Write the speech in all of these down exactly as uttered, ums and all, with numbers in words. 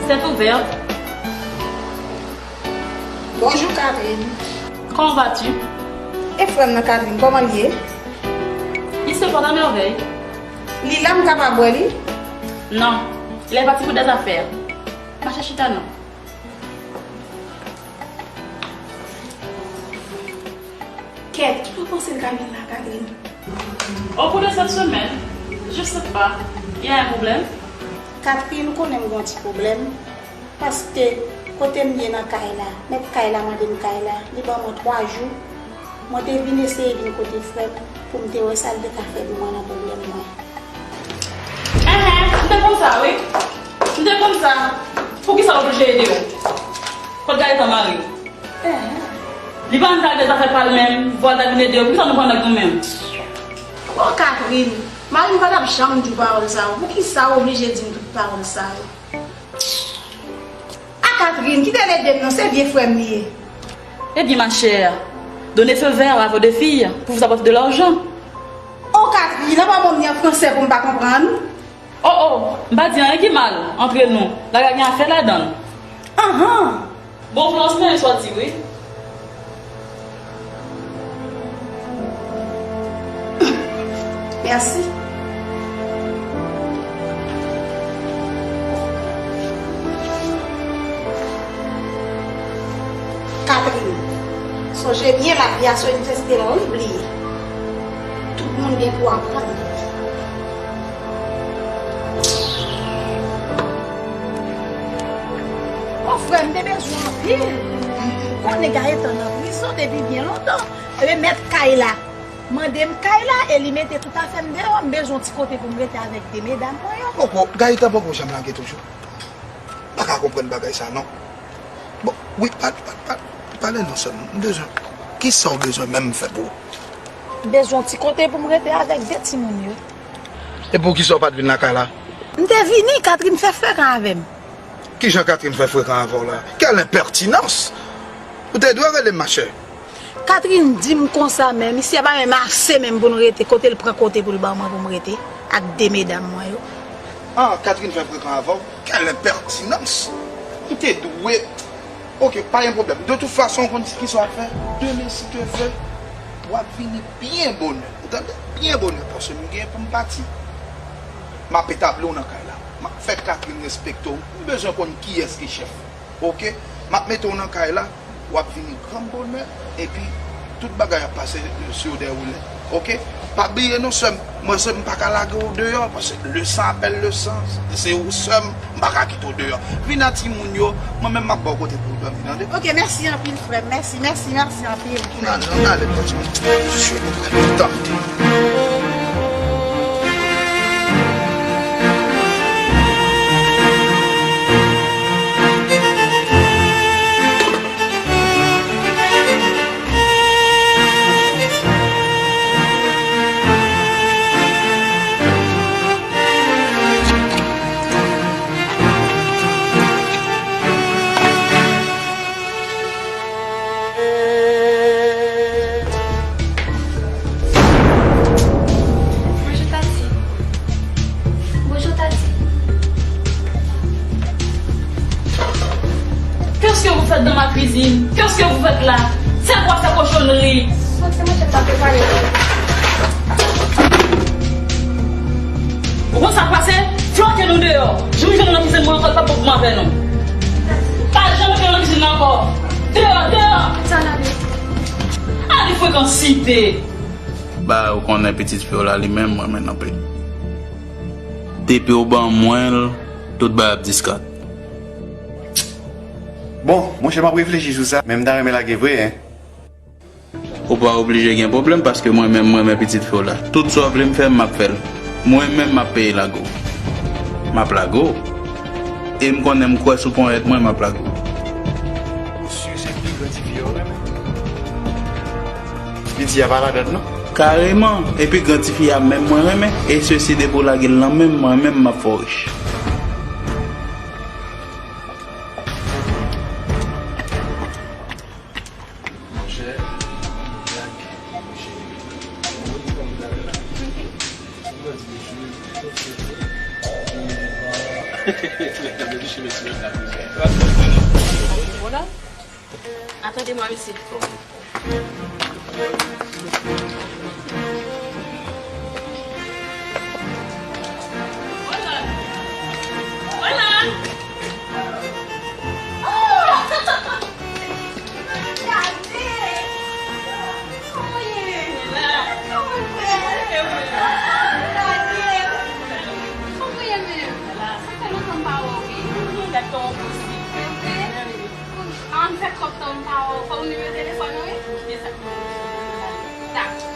Tête ouverte. Bonjour, Catherine. Comment vas-tu? E frè m nan, Catherine, kòman l ye? Il se porte à merveille. Li la, m kapab wè li? Non, il est parti pour des affaires. Mache chita non. Kèt, ki w panse l ka vin la, Catherine? Au bout de cette semaine, je sais pas. Il y a un problème? Catherine, ou konnen m gen yon ti pwoblèm. Paske kote m ye nan kay la, mèt kay la mande m kay la, li ban mwen twa jou. Mwen te vin eseye vin kote frè m pou m te wè sa l te ka fè pou mwen nan pwoblèm mwen. Enhen, m te konn sa, wi. M te konn sa. Poukisa w oblije ede w? Kot Gaëtan mari w? Enhen. Li pa antre ak de zafè pa l menm, vwa l ta vin ede w. Poukisa nou pran nèg nou menm? O Catherine, mari m pa t ap janm di w pawòl sa yo. Poukisa w oblije di m tout pawòl sa yo? A Catherine, kite l ede m non, se vye frè m li ye. Eh bien, ma chère, donner feu vert à vos deux filles pour vous apporter de l'argent. O Catherine, an pa ban m li an fransè pou m pa konprann? Oh, oh, m pa di anyen ki mal antre nou. Lagay gen afè ladan l. Anhan. Bon, plan an soti, wi. Mèsi. Catherine, sonje byen, lavi a se yon tèste, li bliye. Tout moun gen pou aprann. Bon, frè m te bezwen anpil. M konnen Gaëtan nan prizon depi byen lontan. Ebyen, mèt kay la mande m kay la e li mete tout afè m deyò. M bezwen yon ti kote pou m rete avèk de medam mwen yo. Poko, Gaëtan poko janm lage toujou. M pa ka konprann bagay sa non. Bon, wi, pa, pa, pa, pale non sè m. M bezwen, kisa w bezwen menm m fè pou ou? M bezwen yon ti kote pou m rete avèk de timoun yo. E poukisa w pa t vin lakay la? M te vini, Catherine fè frekan avè m. Kijan Catherine fè frekan avè w la? Quelle impertinence! Ou te dwe rele m, machè. Catherine di m konsa menm, isi a pa menm ase menm pou n rete, kote l pran kote pou l ban mwen pou m rete ak de medam mwen yo. Ah, Catherine fè frekan avè w? Quelle impertinence! Ou te dwe. Ok, pa gen pwoblèm. De tout fason, ou konn kisa w ap fè? Demen, si Dye vle, w ap vini byen bonè. Ou tande? Byen bonè, paske m gen pou m pati. M ap etabli w nan kay la. M ap fè Catherine respekte w. M bezwen konn kiyès ki chèf. Ok? M ap mete w nan kay la. W ap vini gran bonè. Epi, tout bagay ap pase sou de woulè. Ok? Pa bliye non, sè m. Mwen, sè m, m pa ka lage w deyò, paske le sang appelle le sang. Se ou, sè m. M pa ka kite w deyò. Vin ak timoun yo, mwen menm m ap ba w kote pou w dòmi, tande? Ok, mèsi anpil, frè m. Mèsi, mèsi, mèsi anpil. Nan, nan, ale, pran ti pozisyon nou, frè m. Tande. Bonjour, Tati. Bonjour, Tati. Qu'est-ce que vous faites dans ma cuisine? Qu'est-ce que vous faites là? C'est quoi ces cochonneries? Bon, se manje m t ap prepare. Ou konn sa k pase? Flanke nou deyò. Jou m jwenn nan kizin mwen ankò, l p ap bon pou mwen avè nou. Pa janm mete nou nan kizin nan ankò. Deyò, deyò. Ale frekan site. Ba, ou konnen pitit fi w la, li menm, mwen renmen l anpil. Depi w ban mwen l, tout bagay ap diskat. Bon, monchè, m ap reflechi sou sa, men m ta renmen lage vre, en. Ou pa oblije gen pwoblèm, paske mwen menm, mwen renmen pitit fi w la. Tout sa w vle m fè, m ap fè l. Mwen menm, m ap peye lage w. M ap lage w. E m konnen m kwè sou ponyèt mwen, m ap lage w. Ou si se pi gran tifi yo renmen? Piti a pa ladan l non. Kareman, epi gran tifi a menm mwen renmen, e sesi depi w lage l nan men m, mwen menm m ap fè w rich. Hola. Attendez-moi ici. Hola. Hola. Gade! Kòman w ye? Kòman w ye? Gade! Kòman w ye menm? Sa fè lontan m pa wè w, wi. Gad kòman w posib. Mwen vre? An, m fè twòp tan m pa wè w. Fò w nimewo telefòn ou, wi. Dakò.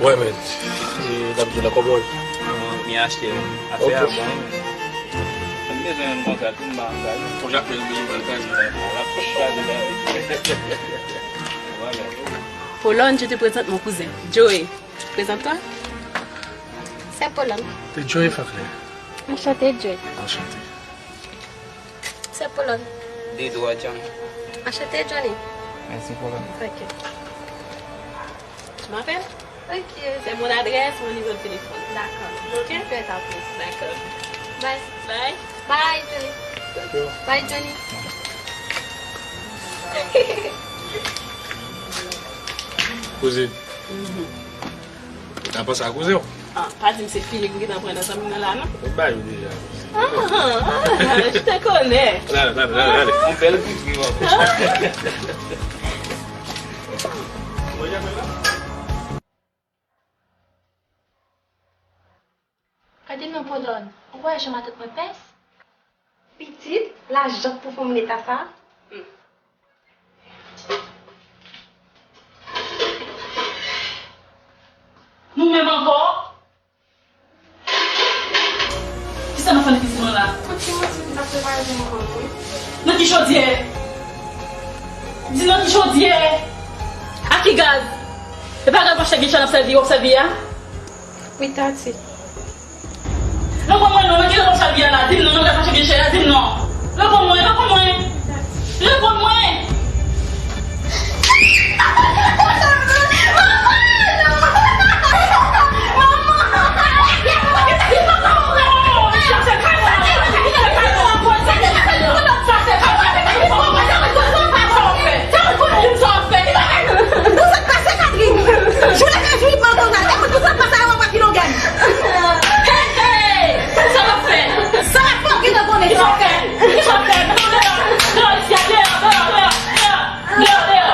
Wè, men, e, n ap di la kòman w ye? Bon, mi achte afè a bon. M bezwen youn konsa tou, m pa angaje. Fò Jakmèl vini pran l kache. Voilà. Polonne, je te présente mon cousin, Joey. Présente-toi. C'est Polonne. C'est Joey Faclé. Enchanté, Joey. Enchanté. C'est Polonne. De droit, Johnny. Enchanté, Johnny. Merci, Polonne. Ok. Tu m'appelles? Ok. C'est mon adresse, mon numéro de téléphone. D'accord. Ok? Je fais ça pour vous. D'accord. Bye. Bye. Bye, Johnny. D'accord. Bye, Johnny. Kouzin. Ou ta panse a kouzen w? Ah, pa di m se finik m gentan pran nan zanmi m nan la, non? Ou bay ou deja. Ah, ah, je te connais. Lale, lale, lale, lale. Yon bèl pipi, w ap. Gade non, Polonne, ou wè jan matant mwen pès? Pitit, lajan k pou fè w nan eta sa? Hmm. Nou menm ankò? Kisa n ap fè nan kizin nan la? Pou ti mwen, si nou t ap prepare pou mwen, wi. Nan ki chodyè? Di nan ki chodyè? Ak ki gaz? E pa gaz machè gen chan ap sèvi, w ap sèvi a? Wi, Tati. Reponn mwen non, nan ki lòt chal gen la? Di m non, nan lòt chal gen chè la, di m non. Reponn mwen, reponn mwen. Reponn mwen. Pou sa k pase, Catherine? Jou leve jou li pran tonal. Ekout, pou sa k pase, a w ap kilongè m. Hey, hey! Sa w ap fè? Sa w ap fè, w gentan konnen sa w ap fè. Sa w ap fè? Deyò, deyò, isi a, deyò, deyò, deyò, deyò, deyò.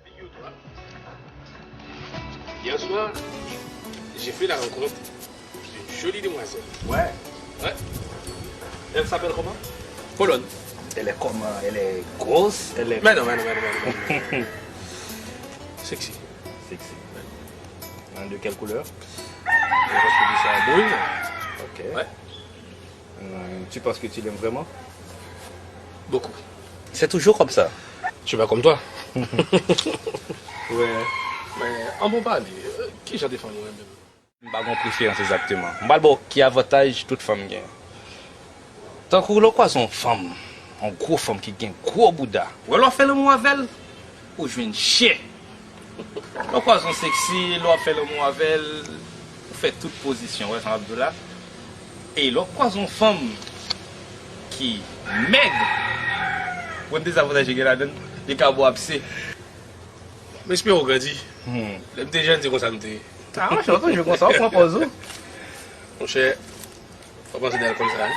Figure-toi, hier soir, j'ai fait la rencontre d'une jolie demoiselle. Ouais. Ouais. Elle s'appelle comment? Polonne. Elle est comment? Elle est grosse? Elle est... Mais non, mais non, mais non, mais non, mais non. Sexy. Sexy. Ouais. De quelle couleur? Parce que ça bouge. Ok. Ouais. Euh, tu penses que tu l'aimes vraiment? Beaucoup. C'est toujours comme ça. Je suis pas comme toi. Ouais. Men, an bon pale, euh, ki jan de fanm ou renmen? M pa gen preferans egzakteman. M pral ba w ki avantaj tout fanm gen. Tankou lè w kwaze yon fanm, yon gwo fanm ki gen gwo bouda. Wè lè w ap fè lanmou avè l, ou jwenn chè. Lè w kwaze yon seksi, lè w ap fè lanmou avè l, ou fè tout pozisyon, wè sa m ap di w la. E lè w kwaze yon fanm ki mèg, konn dezavantaj li gen ladan l, li ka ba w abse. M espere w grandi. Hmm. Lè m te jèn, se konsa m te ye. Ah, monchè, w toujou konsa, w pran pòz ou. Monchè, w ap panse de alkòl sa, wi.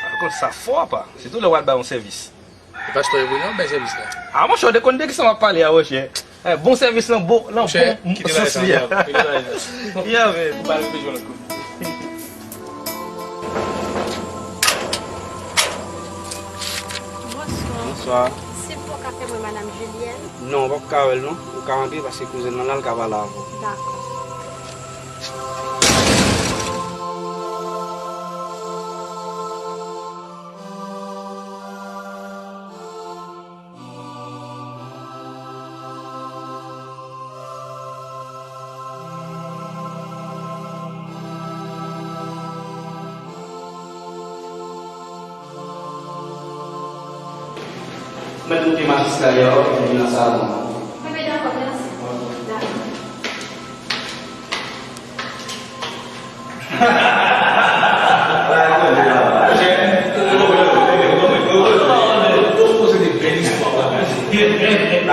Alkòl sa fò, apa. Sitou lè w al bay yon sèvis. E pastè e vre, non, bay sèvis la. Ah, monchè, w te konn de kisa m ap pale a, monchè. Eh, bon sèvis lan, bon, lan, monchè, bon, kite bagay sa, sos li a. Kite bagay sa. Ya, men. Ou pa bezwen lòt kote. Bonswa. Bonswa. Silvouplè, w ka fè mwen Madam Julienne? Non, w p ap ka wè l non. Ou ka antre paske kouzen l lan la, l ka pale avè w. Dakò. Mèt moute majistra yo epi vin nan salon an. Enben, dakò, mèsi. Dakò.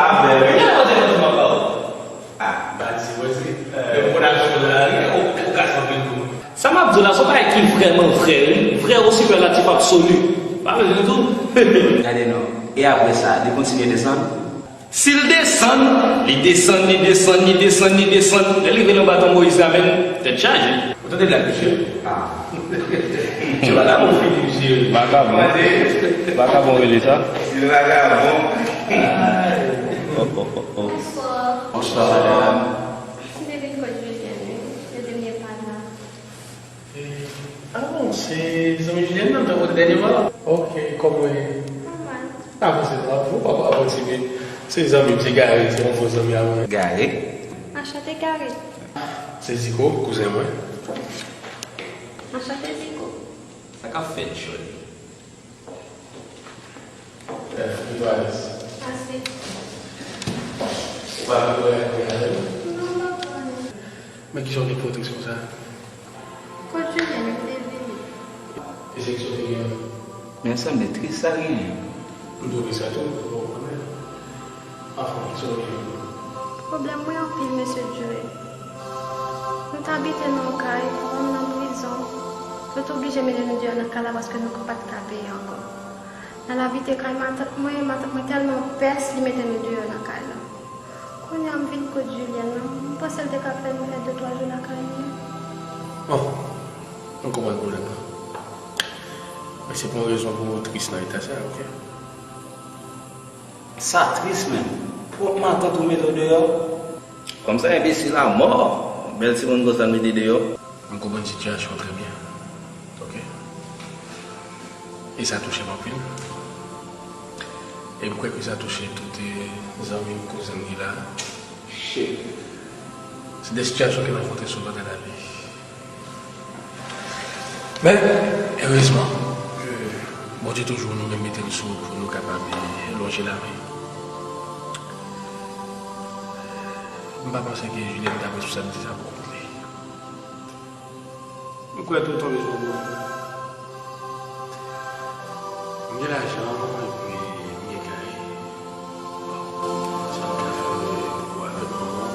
Ah, bèl, wi. Ah, m pa di, wè, se, men pwodaksion la, wi, ou, ou ka santi l tou. Sa m ap di w la, se yon bagay ki vrèman vrè, wi. Vrè o sipèlatif absoli. Pa bezwen di w. Gade non. E apre sa, li kontinye desann? Si l desann, li desann, li desann, li desann, li desann. Lè l rive nan baton Moyiz la menm, tèt chaje. Ou tande blag, mesye? Ah. Se vakabon fini, mesye. Vakabon. Kote? Vakabon rele sa. Se vakabon. Oh, oh, oh, oh. Bonswa. Bonswa, madanm. M te vin kot Julienne, wi. Yo di m li pa la. Eh, ah bon, se zanmi Julienne nan, m te kote dènyèman. Ok, kòman w ye? Nòmal. Avanse non, avanse, ou pa avanse byen. Se zanmi m, se Gary, se yon bon zanmi a mwen. Gary? Anchante, Gary. Se Zico, kouzen mwen. Anchante, Zico. Sa k ap fèt, Joli? Eh, plito alèz. Ase. Ou pa vle wè avè m? Non, m pa vle. Men kijan w gen pou w tris konsa? Kot Julienne, m te vini. E se kisa w te genyen? Men sanble tris sa genyen. M twouve sa tou, bon, kanmenm. Anfen, kisa w genyen? Pwoblèm mwen anpil, mesye Djoe. Nou t abite nan yon kay, manman m nan prizon. Yo t oblije mete nou deyò nan kay la paske nou pa t ka peye ankò. Nan lavite kay matant mwen, matant mwen tèlman pès, li mete nou deyò nan kay la. Kounye a m vin kot Julienne nan, m panse l te ka fè nou fè de twa jou lakay li. Bon, m konprann pwoblèm nan. Men se pa yon rezon pou w tris nan eta sa, oke? Sa tris menm. Pwòp matant ou mete w deyò. Kòm sa enbesil a mò, bèl timoun konsa mete deyò. M konprann sitiyasyon w trè byen. Oke? E sa touche m anpil. E m kwè ke sa touche tout, eh, zanmi m, kouzen m ki la. Shit. Se de sitiyasyon ke n rankontre souvan nan lavi. Men, erezman, Bondye toujou nou menm mete n sou wout pou nou kapab lonje lamen. M pa panse ke Julienne t ap responsablite sa pou kont li. M kwè tou tonbe sou wout. M gen lajan, epi m gen kay. Bon, sa m ka fè pou avèk manman.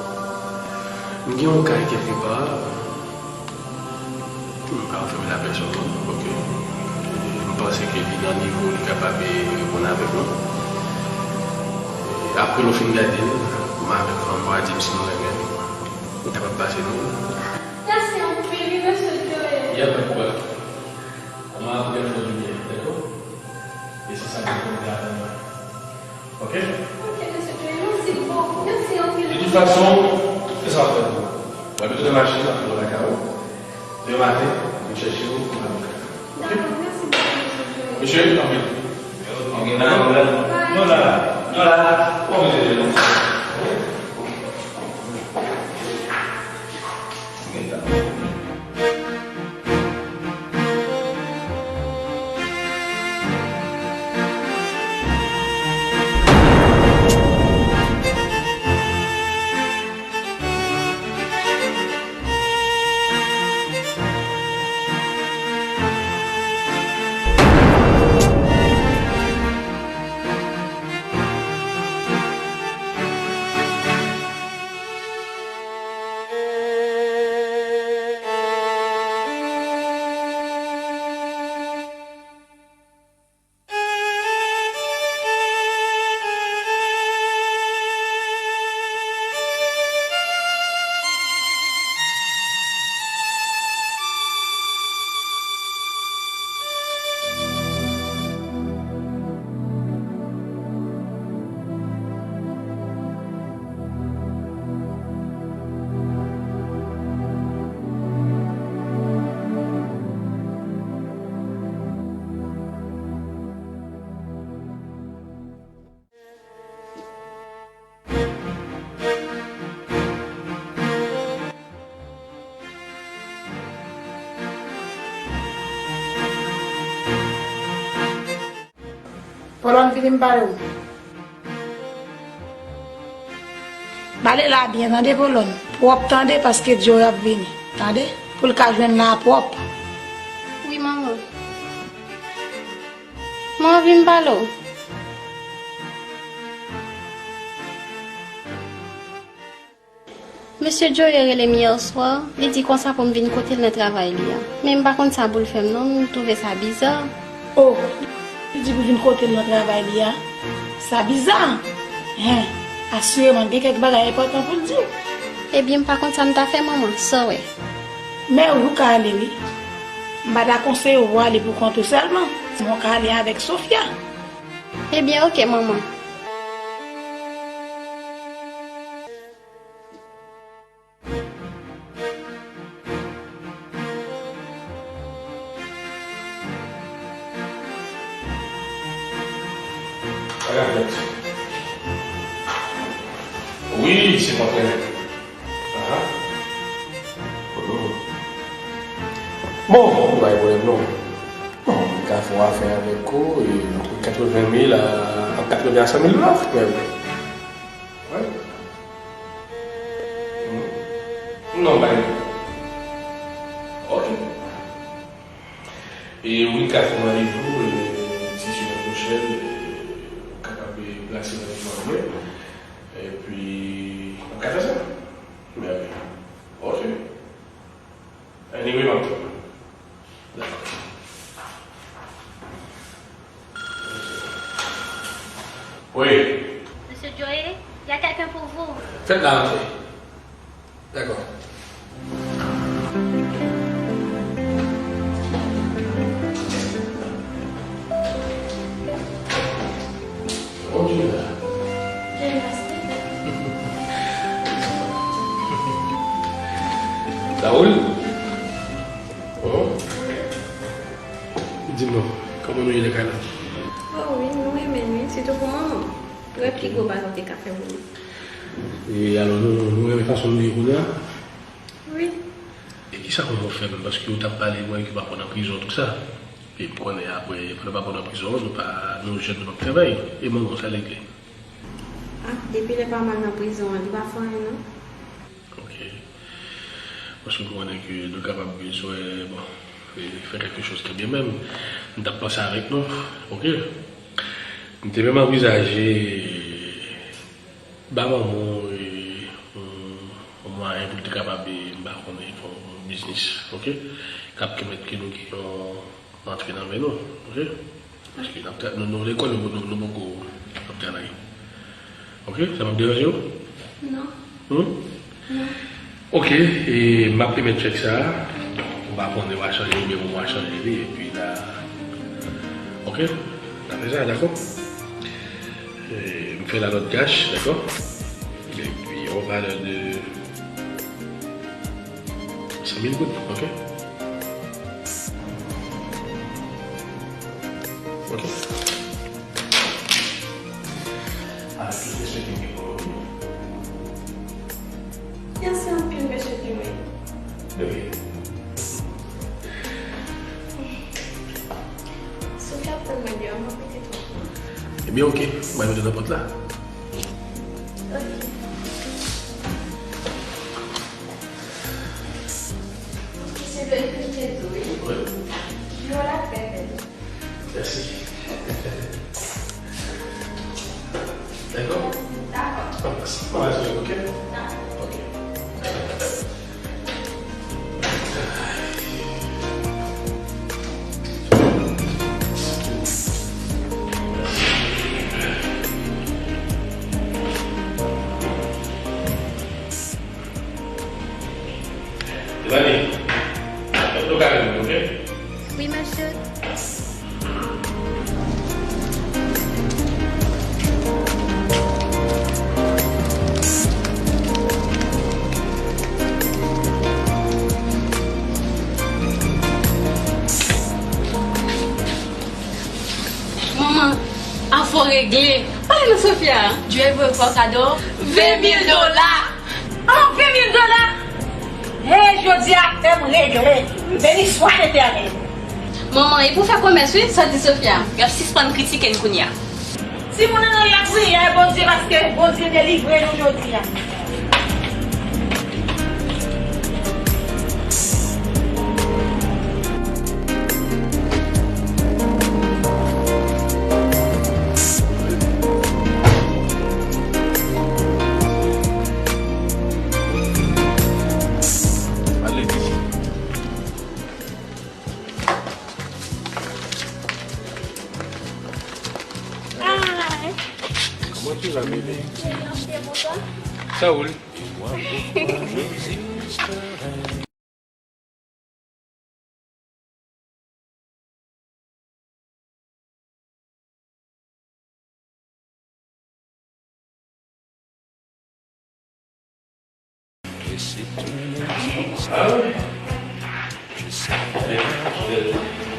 M gen yon kay kèlkepa. M pa anfime la pèsòn, non, oke. M panse ke li nan nivo li kapab reponn avèk nou. Apre nou fin gade l, mwen avèk fanm mwen a di m si nou renmen l, nou kapab pase nou. Mèsi anpil, wi, mesye Joel. Y a pas de quoi. Kòman apre fò di byen, dakò? E se sa m te konn gade mwen. Oke? Oke, mesye Joel, mèsi bokou. Mèsi anpil. De toute façon, se sa w ap fè. W ap retounen machin nan, w lakay ou. Demen maten, vin chèche w, ou nan lakay. Dakò, mèsi bokou, mesye Joel. Mesye, anpil. Ok, pa gen pwoblèm. Nou la, nou la. Bon, mesye Joel. Pòlòn, vini m pale w. Bale la byen, tande, Pòlòn. Pwòp, tande, paske Joe ap vini. Tande? Pou l ka jwenn la pwòp. Wi, manman. Mwen anvi m pale w. Mesye Joe rele m yè swa, li di konsa pou m vin kote l nan travay li a. Men m pa konn sa pou l fè m non, m twouve sa biza. O, li di pou vin kote l nan travay li a? Sa biza! Hen, asireman gen kèk bagay enpòtan pou l di w. Ebyen, m pa konn sa m ta fè, manman, sa w wè. Men wi, ou ka ale wi. M pa ta konseye w pou w ale pou kont ou sèlman. Men w ka ale avèk Sofia. Ebyen, oke, manman. Sa k ap fèt? Wi, se kontrè. Aha. Mhm. Bon, pa gen pwoblèm non. Bon, m ka fè yon afè avèk ou, e, ant katreven mil a, ant katreven a san mil dola, frè m. Wi. Mhm. Non, pa gen. Ok. E wi, m ka fè yon randevou, e, ti semèn pwochèn, e, ou kapab, e, plase randevou an mwen. Epi, n ap ka fè sa. Men, ok. Anyway, m ap tann. Dakò. Wi. Monsieur Joe, il y a quelqu'un pour vous. Fèt la rantre. Dakò. Bon Dye la. Raoul? Hum? Di m non, kòman nou ye lakay la? O wi, nou renmen l wi, sitou pou manman. Wè pi gwo bagay w te ka fè pou li. E alò, nou, nou renmen fason nou ye kounye a? Wi. E kisa manman w fè menm? Paske ou t ap pale mwen ke papa w nan prizon, tout sa. E m konnen apre, pandan papa w nan prizon, nou pa, nou jèn, nou p ap travay. E manman w, sa l regle? A, depi lè papa m nan prizon an, li pa fè anyen non. Ok. Paske m konnen ke nou kapab bezwen, bon, e, fè kèlke choz trè byen menm. M t ap panse avèk nou, ok? M te menm anvizaje ba manman w, e, yon, yon mwayen pou l te kapab, e, m pa konnen, fè yon biznis, ok? K ap pèmèt ke nou gen yon antre nan men nou, ok? Paske n ap tra-, nou, nou lekòl, nou, nou, nou poko ap travay. Ok, sa p ap deranje w? Non. Hmm? Non. Ok, e m ap remèt chèk sa a. Ou pa konnen w a chanje oubyen mwen w a chanje li, epi la. Ok? N ap fè sa, dakò? E m fè la lòt kach, dakò? Epi, yon valè de San mil goud, ok? Ok. Avèk tout respè ke m gen pou ou. Mèsi anpil, mesye Dewey. De rien. Sophia ap tann mwen deyò, m ap rete twò. Ebyen, ok. M al mete nan pòt la. Ok. Ok, se bèl pete tou, wi. Wi. Biwo la trè bèl. Mèsi. Dakò? Dakò. Mwen pase, mwen pase, ok? Dakò. Ok. Devane, nou ka vin, ok? Wi, mesye. Manman, afè w regle. Pale non, Sophia. Djouwè voye fè w kado ven mil dola. Oh, ven mil dola! Hey, jodi a, afè m regle. Beni swa Letènèl. Manman, e pou fè komès, wi, sa di Sophia. Y ap sispann kritike n kounye a. Timoun an nan lapriyè Bondye, paske Bondye delivre nou jodi a. Hi. Comment tu vas, bébé? Ça roule.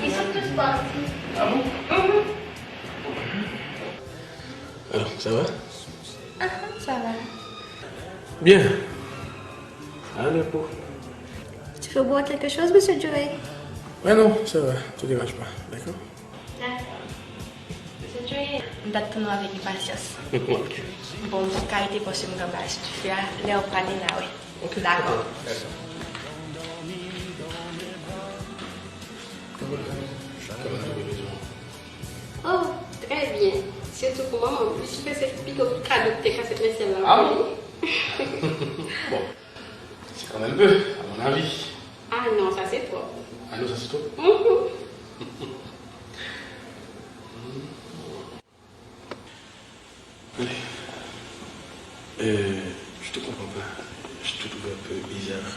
Ils sont tous partis. Ah bon? Mhm. Alors, ça va? Ah, ça va. Bien. Allez, pour. Tu veux boire quelque chose, monsieur Joey? Ouais, non, ça va. Te dérange pas, d'accord? Dakò. Mesye Joey, m t ap tann ou avèk enpasyans. Ok. Bon, m t ap ka rete pòs yo m gen anba dife a, lè w prale n a wè. Ok, dakò. Dakò. Kòman, kòman, kòman, kòman, kòman, kòman, kòman, kòman, Oh, trè byen. Sitou pou manman m. Li di ke se pi gwo kado ki te ka fèt nan syèl la. Ah bon? Bon. C'est quand même peu, à mon avis. Ah non, ça c'est trop. Ah non, ça c'est trop? Mhm. Allez. Euh, je te comprends pas. Je te trouve un peu bizarre.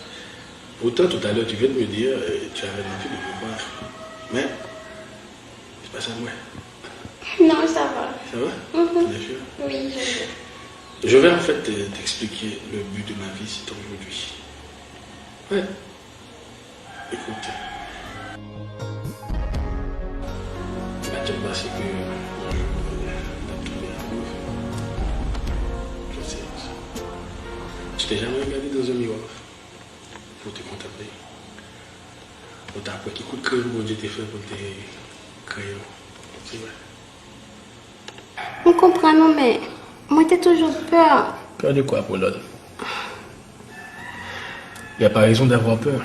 Pourtant, tout à l'heure, tu viens de me dire, euh, tu avais envie de me voir. Mais, c'est pas ça, moi. Non, ça va. Ça va? Mhm. Bien sûr. Oui, je vais. Je vais en fait, euh, t'expliquer le but de ma visite aujourd'hui. Ouais. Écoute, m pa t janm panse ke yon jou m ap tonbe amoureux. Je sais. Tu t'es jamais regardé dans un miroir pour te contempler? Ou ta kwè ki kout kreyon Bondye te fè pou l te kreye w? Se vre. M konprann ou, men mwen te toujou pè. Peur de quoi, Apolone? Il y a pas raison d'avoir peur.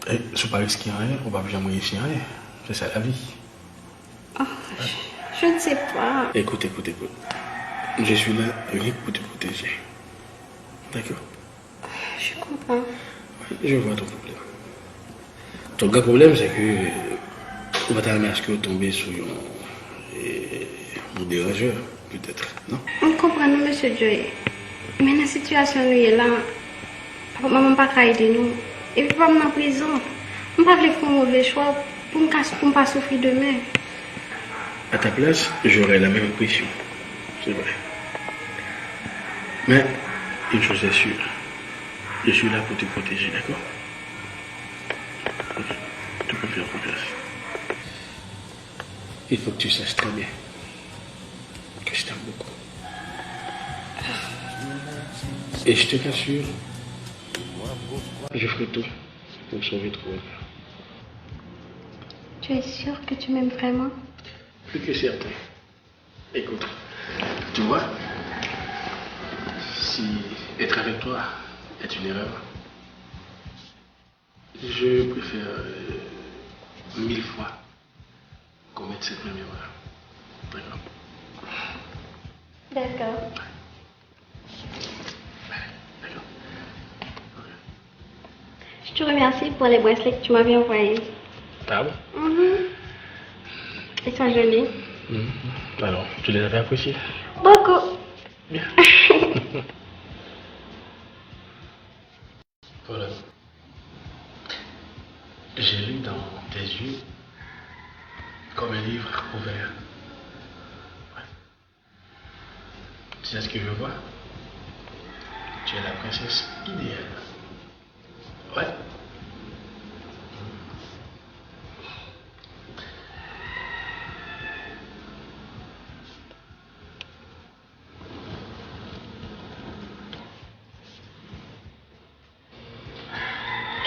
Eh, si w pa riske anyen, ou p ap janm reyisi anyen. C'est ça la vie. Ah, je, je ne sais pas. Écoute, écoute, écoute. Je suis là rien que pour te protéger. D'accord? Je comprends. Je vois ton problème. Ton grand problème, c'est que ou pa ta renmen aske w tonbe sou yon, eh, yon deranjè, peut-être, non? M konprann ou, mesye Joey. Men nan sitiyasyon nou ye la, papa, manman m pa ka ede nou. Epi papa m nan prizon. M pa vle fè yon move chwa pou m ka, pou m pa soufri demen. À ta place, j'aurais la même impression. C'est vrai. Mais, une chose est sûre, je suis là pour te protéger, d'accord? Il faut que tu saches très bien que je t'aime beaucoup. Et je te rassure, je ferai tout pour sauver ton honneur. Tu es sûr que tu m'aimes vraiment ? Plus que certain. Écoute, tu vois, si être avec toi est une erreur, je préfère euh, mille fois commettre cette même erreur. D'accord. D'accord. Je te remercie pour les bracelets que tu m'avais envoyés. Ah bon ? Mhm. Ils sont jolis. Mhm. Alors, tu les avais appréciés ? Beaucoup. Bien. Voilà. J'ai lu dans tes yeux comme un livre ouvert. Tu sais ce que je vois ? Tu es la princesse idéale. Ouais.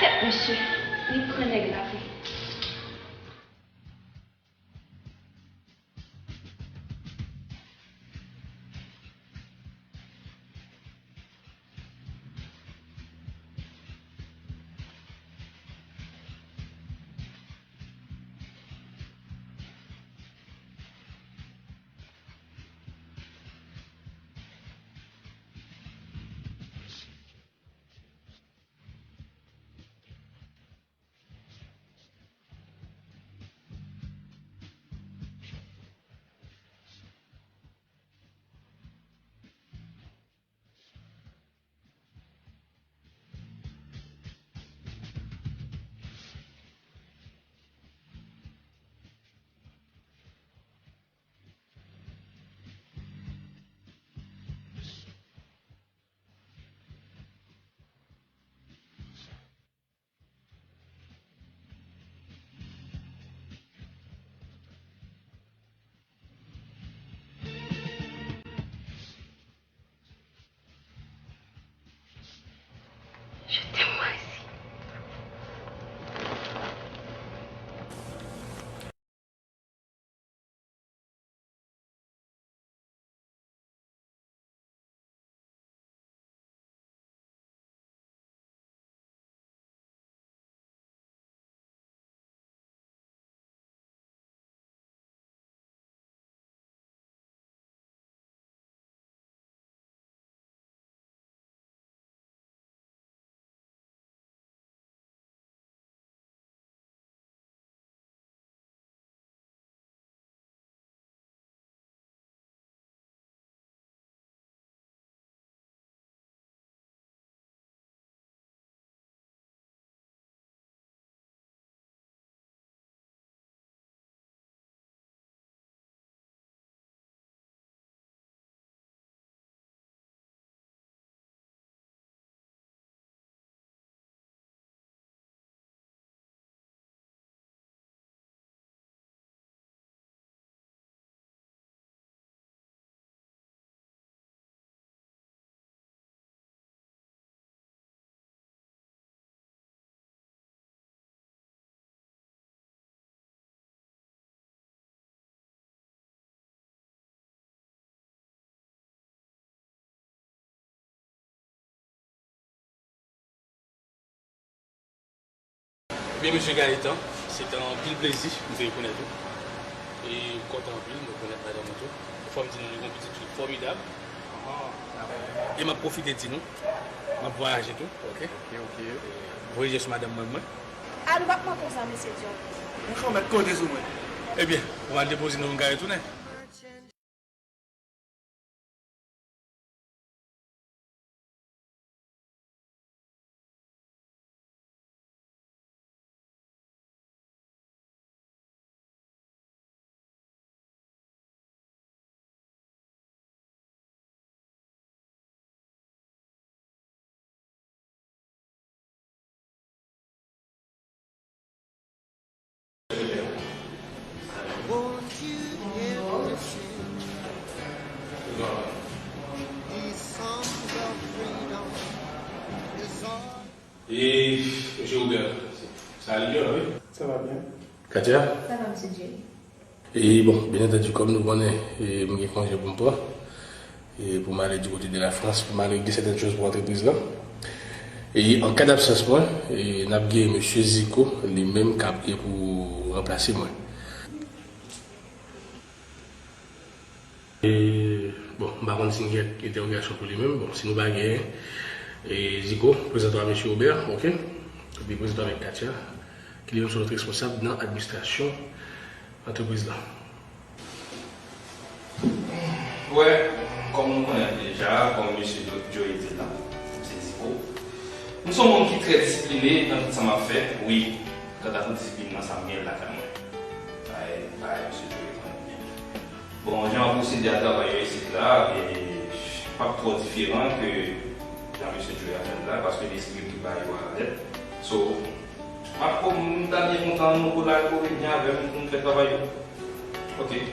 Kèt mesye, li pran nèg la vre. Je t'aime, Moïse. Ebyen, mesye Gaëtan, se te anpil plezi m te rekonèt ou. E m kontan anpil m rekonèt madanm ou tou. Fò m di nou, li gon pitit fi fòmidab. E m ap pwofite di nou, m ap vwayaje tou, oke? Oke, oke. Voye je sou madanm mwen, mwen. A, nou p ap manke w sa, mesye John. Yon fò mèt kote sou mwen. Ebyen, ou al depoze nou, nou ka retounen. Mesye Robert, sa ale byen, wi. Sa va byen. Katia? Sa va, mesye Jerry. E bon, byen antandi, kòm nou konnen, e, m gen konje pou m pran. E pou m ale di kote de la Frans, pou m ale regle sèten choz pou antrepriz la. E an ka dabsans mwen, e n ap gen mesye Zico, li menm k ap gen pou ranplase mwen. E, bon, m pa konn si n gen entèwogasyon pou li menm. Bon, si nou pa genyen, e, Zico, prezante w a mesye Robert, oke? Epi prezante w avèk Katia, ki li menm se lòt responsab nan administrasyon antrepriz la. Wè, kòm nou konnen l deja, kòm mesye Joey di l la, se Zico. M se yon moun ki trè disipline nan tout sa m ap fè, wi, kanta pou disiplin nan, sa m gen l lakay mwen. Bagay, bagay, mesye Joey, konnen byen. Bon, jan w ap pwosede a travay yo isit la, e, p ap twò diferan ke jan mesye Joey ap fè l la, paske l esplike tout bagay yo alèd. So, m ap, m ta byen kontan nou kolabore byen avè m pou n fè travay yo. Oke.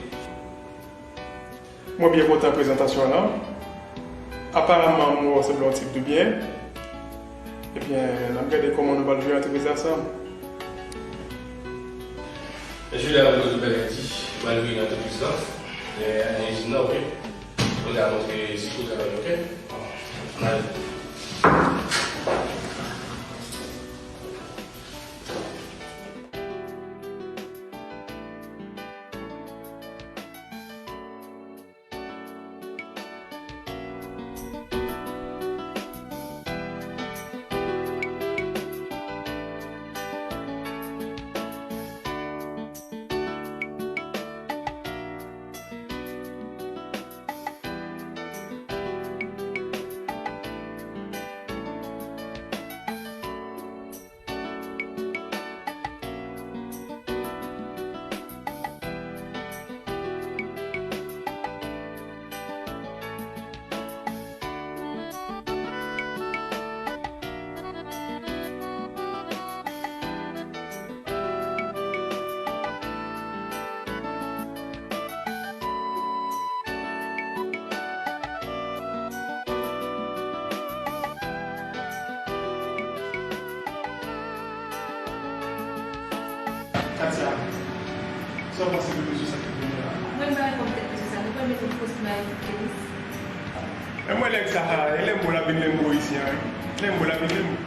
Mwen byen kontan prezantasyon an. Aparaman, mwen wè w sanble yon tip de byen. Ebyen, n ap gade kòman nou pral jere antrepriz la ansanm. Mesye, la, nou tout bèl di, pral vini nan antrepriz la. E, nan izin nan, oke? Mwen ka montre Zico travay, oke? Ann ale. Katia, sa w panse de mesye sa ki vini la? Mwen pa reponn tèt mesye sa, nou pral mete l post nan Kelis. E mwen nèg sa a, e Lembo l ap vin Lembo isi a, wi. Lembo l ap vin Lembo.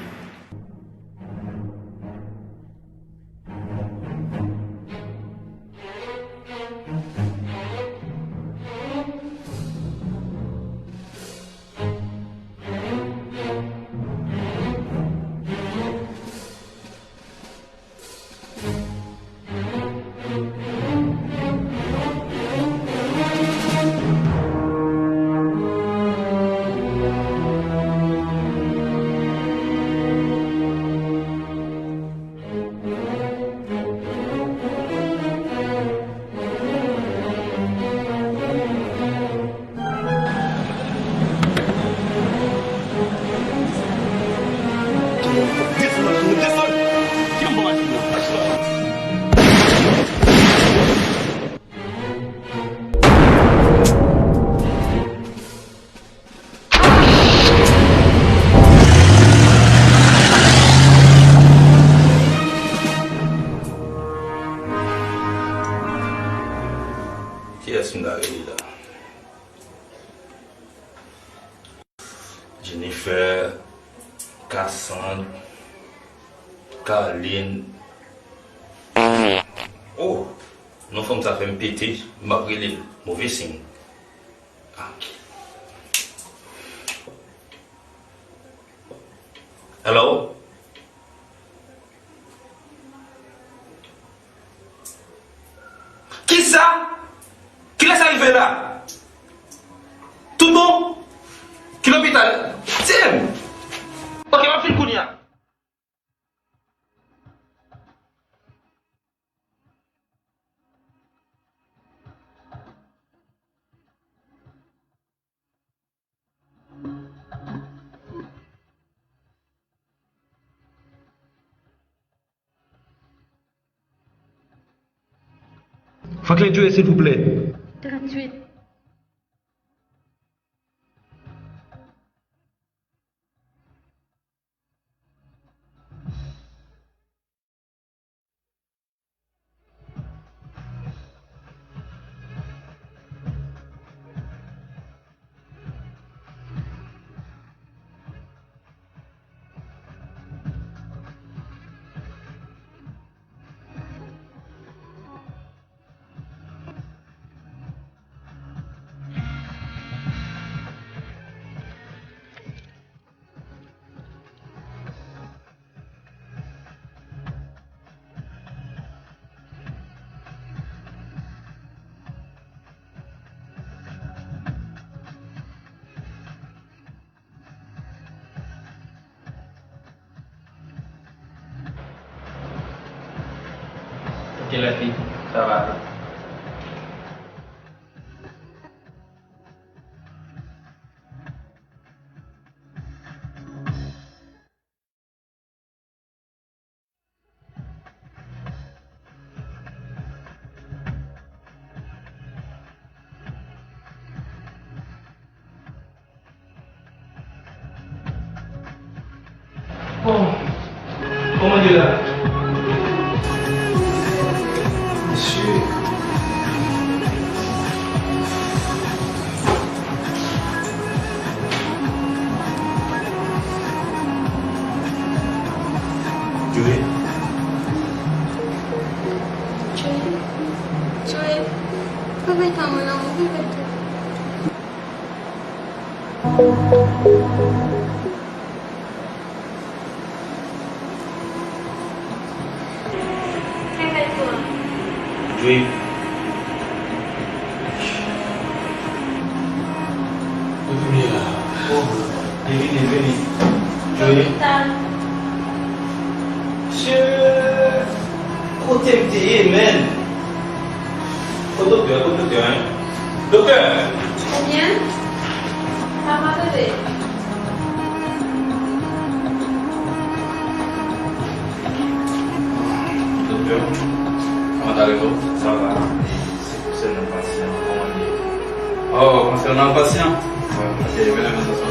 Kiyès m ta rele la? Jennifer, Cassandre, Carline. Oh! Non fanm sa fè m pete, m ap rele l. Move siy. Ah. Hello? Kisa? Kilè sa rive la? Tout bon? Ki lopital? Di m! Ok, m ap vin kounye a. Franklin Djoe, silvouplè. Tranntuit. Et la fille, ça va. Bon, kòman ye la? Mesye. Joey. Joey. Joey. Papa, mon amour, papa. Joey. Ou vini la. Oh, vini, vini. Joey. Lopital. Mesye, kote m te ye, menn? Kot doktè a? Kot doktè a, en? Doktè! Ebyen, sa pa tande. Doktè, kòman w ye? Sa va. Se konsènan pasyan an, kòman l ye? Oh, konsènan pasyan? Wi. Ok, vini, vini, aswè.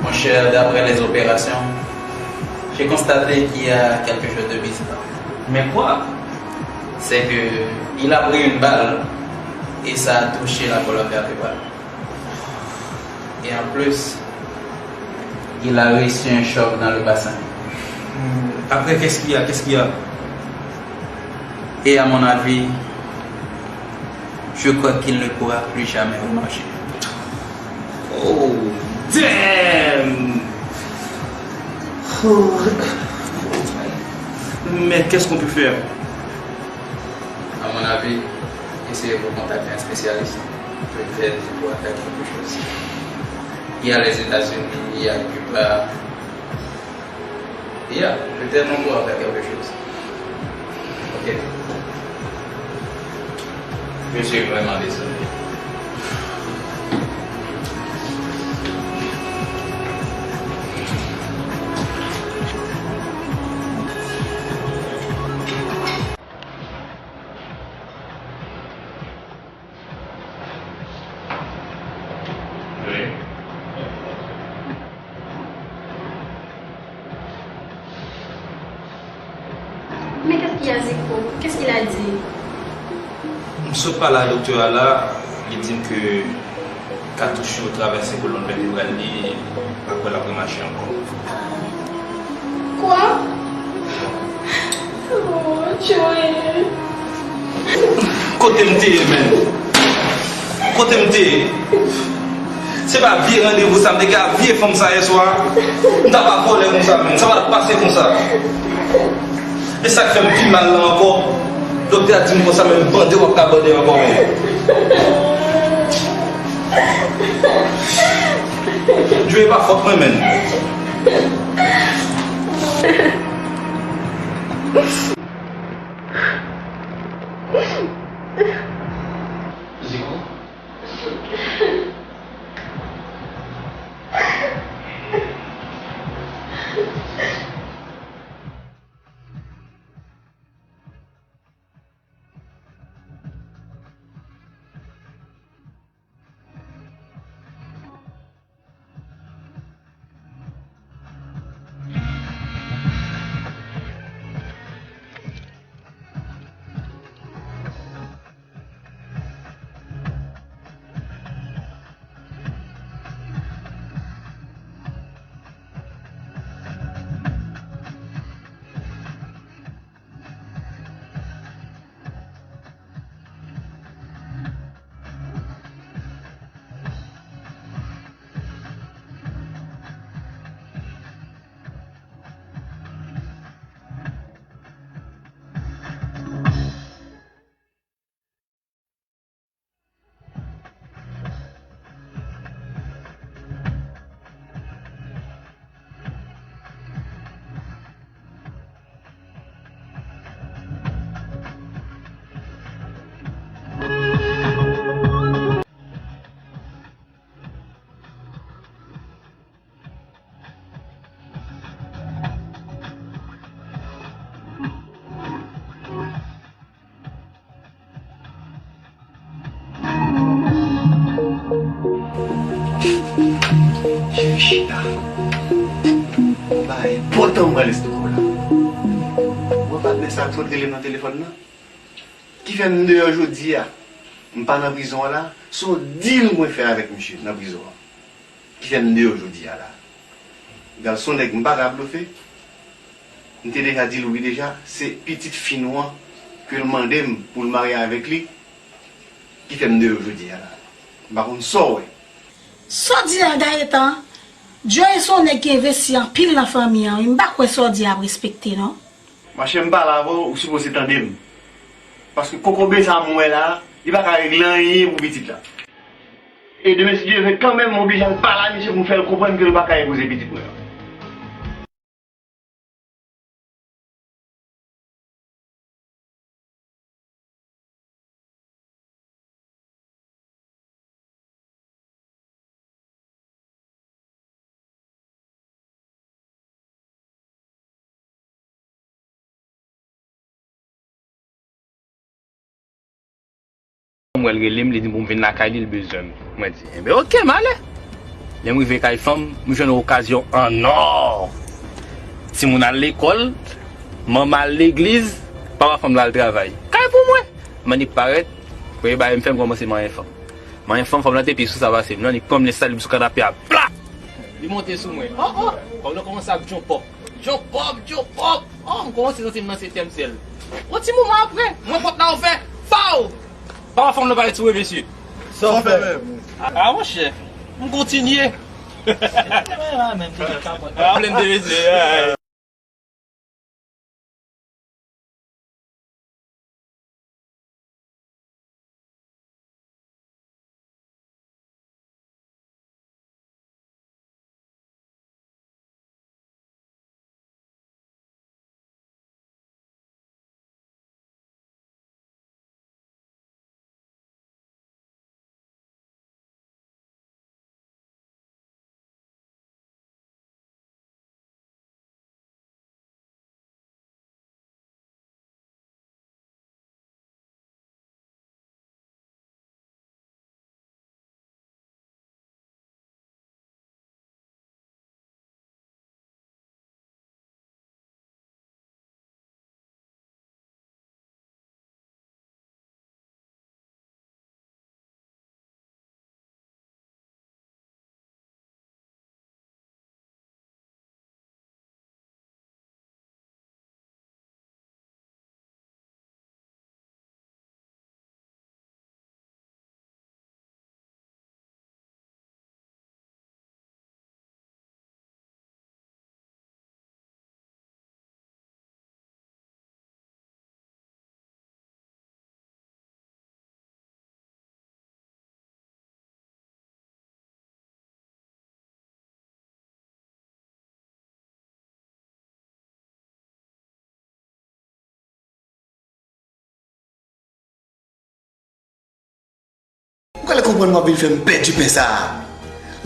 Mon cher, d'après les opérations, j'ai constaté qu'il y a quelque chose de bizarre. Mais quoi? C'est que il a pris une balle et ça a touché la colonne vertébrale. Et en plus, il a reçu un choc dans le bassin. Après, qu'est-ce qu'il y a? Qu'est-ce qu'il y a? Et à mon avis, je crois qu'il ne pourra plus jamais remarcher. Oh, damn! Mais qu'est-ce qu'on peut faire? À mon avis, essayez de contacter un spécialiste. Peut-être il pourra faire quelque chose. Il y a les États-Unis, il y a Cuba. Yeah, peut-être on pourra faire quelque chose. Ok. Je suis vraiment désolé. Mais qu'est-ce qu'il a, Zeko? Qu'est-ce qu'il a dit? M sot pale ak doktè a la, li di m ke katouch yo travèse kolòn vètebral li, m pa kwè l ap remache ankò. Kwa? Oh, Joey. Kote m te ye, menn? Kote m te ye? Se pa vye randevou sa, m te gen ak vye fanm sa yè swa. M ta pa vòlè konsa, menn. Sa pa t ap pase konsa. E sa k fè m pi mal la ankò, doktè a di m konsa, menm bande w ap ka bande ankò, menn. Dye pa fòt mwen, menn. Zeko? Chita. Bagay enpòtan m pral esplike w la. Ou wè patnè sa k sot rele m nan telefòn nan? Ki fè m deyò jodi a. M pa nan prizon an la. Se yon deal mwen fè avèk misye nan prizon an. Ki fè m deyò jodi a la. Gal, se yon nèg m pa ka blofe. M te deja di l wi deja, se pitit fi nou an ke l mande m pou l marye avèk li, ki fè m deyò jodi a la. M pa konn sa w wè. Sa w di a, Gaëtan, Joe se yon nèg ki envesti anpil nan fanmi an wi, m pa kwè sa w di a ap respekte non. Machè, m pale avè w, ou sipoze tande m. Paske kokobe sa m wè la, li pa ka regle anyen pou pitit la. E demen, si Dye vle, kanmenm, m oblije al pale a misye pou m fè l konprann ke l pa ka epouze pitit mwen an. Fanm mwen rele m, li di m pou m vin lakay li, li bezwen m. Mwen di, enben, oke, m ale. Lè m rive kay fanm, m jwenn yon okazyon an nò. Timoun al lekòl, manman al legliz, papa fanm nan al travay. Kay pou mwen! M annik parèt, premye bagay m fè, m kòmanse manyen fanm. Manyen fanm, fanm nan te pye sou sa pase m. M annik pran m lè sa, li sou kanape a, pla! Li monte sou mwen. Oh, oh! Fanm nan kòmanse ap djonpòp. Djonpòp, djonpòp! Oh, m kòmanse santi m nan setyèm syèl. Yon ti moman apre, m wè pòt la ouvè. Pow! Papa fanm nan parèt sou mwen, mesye. Sa w fè? Ah, monchè, m kontinye. Ah, menm tou, sa pòt la. Ah, plen de mesye, ah. Ou ka konprann w ap vin fè m pèdi pen sa a.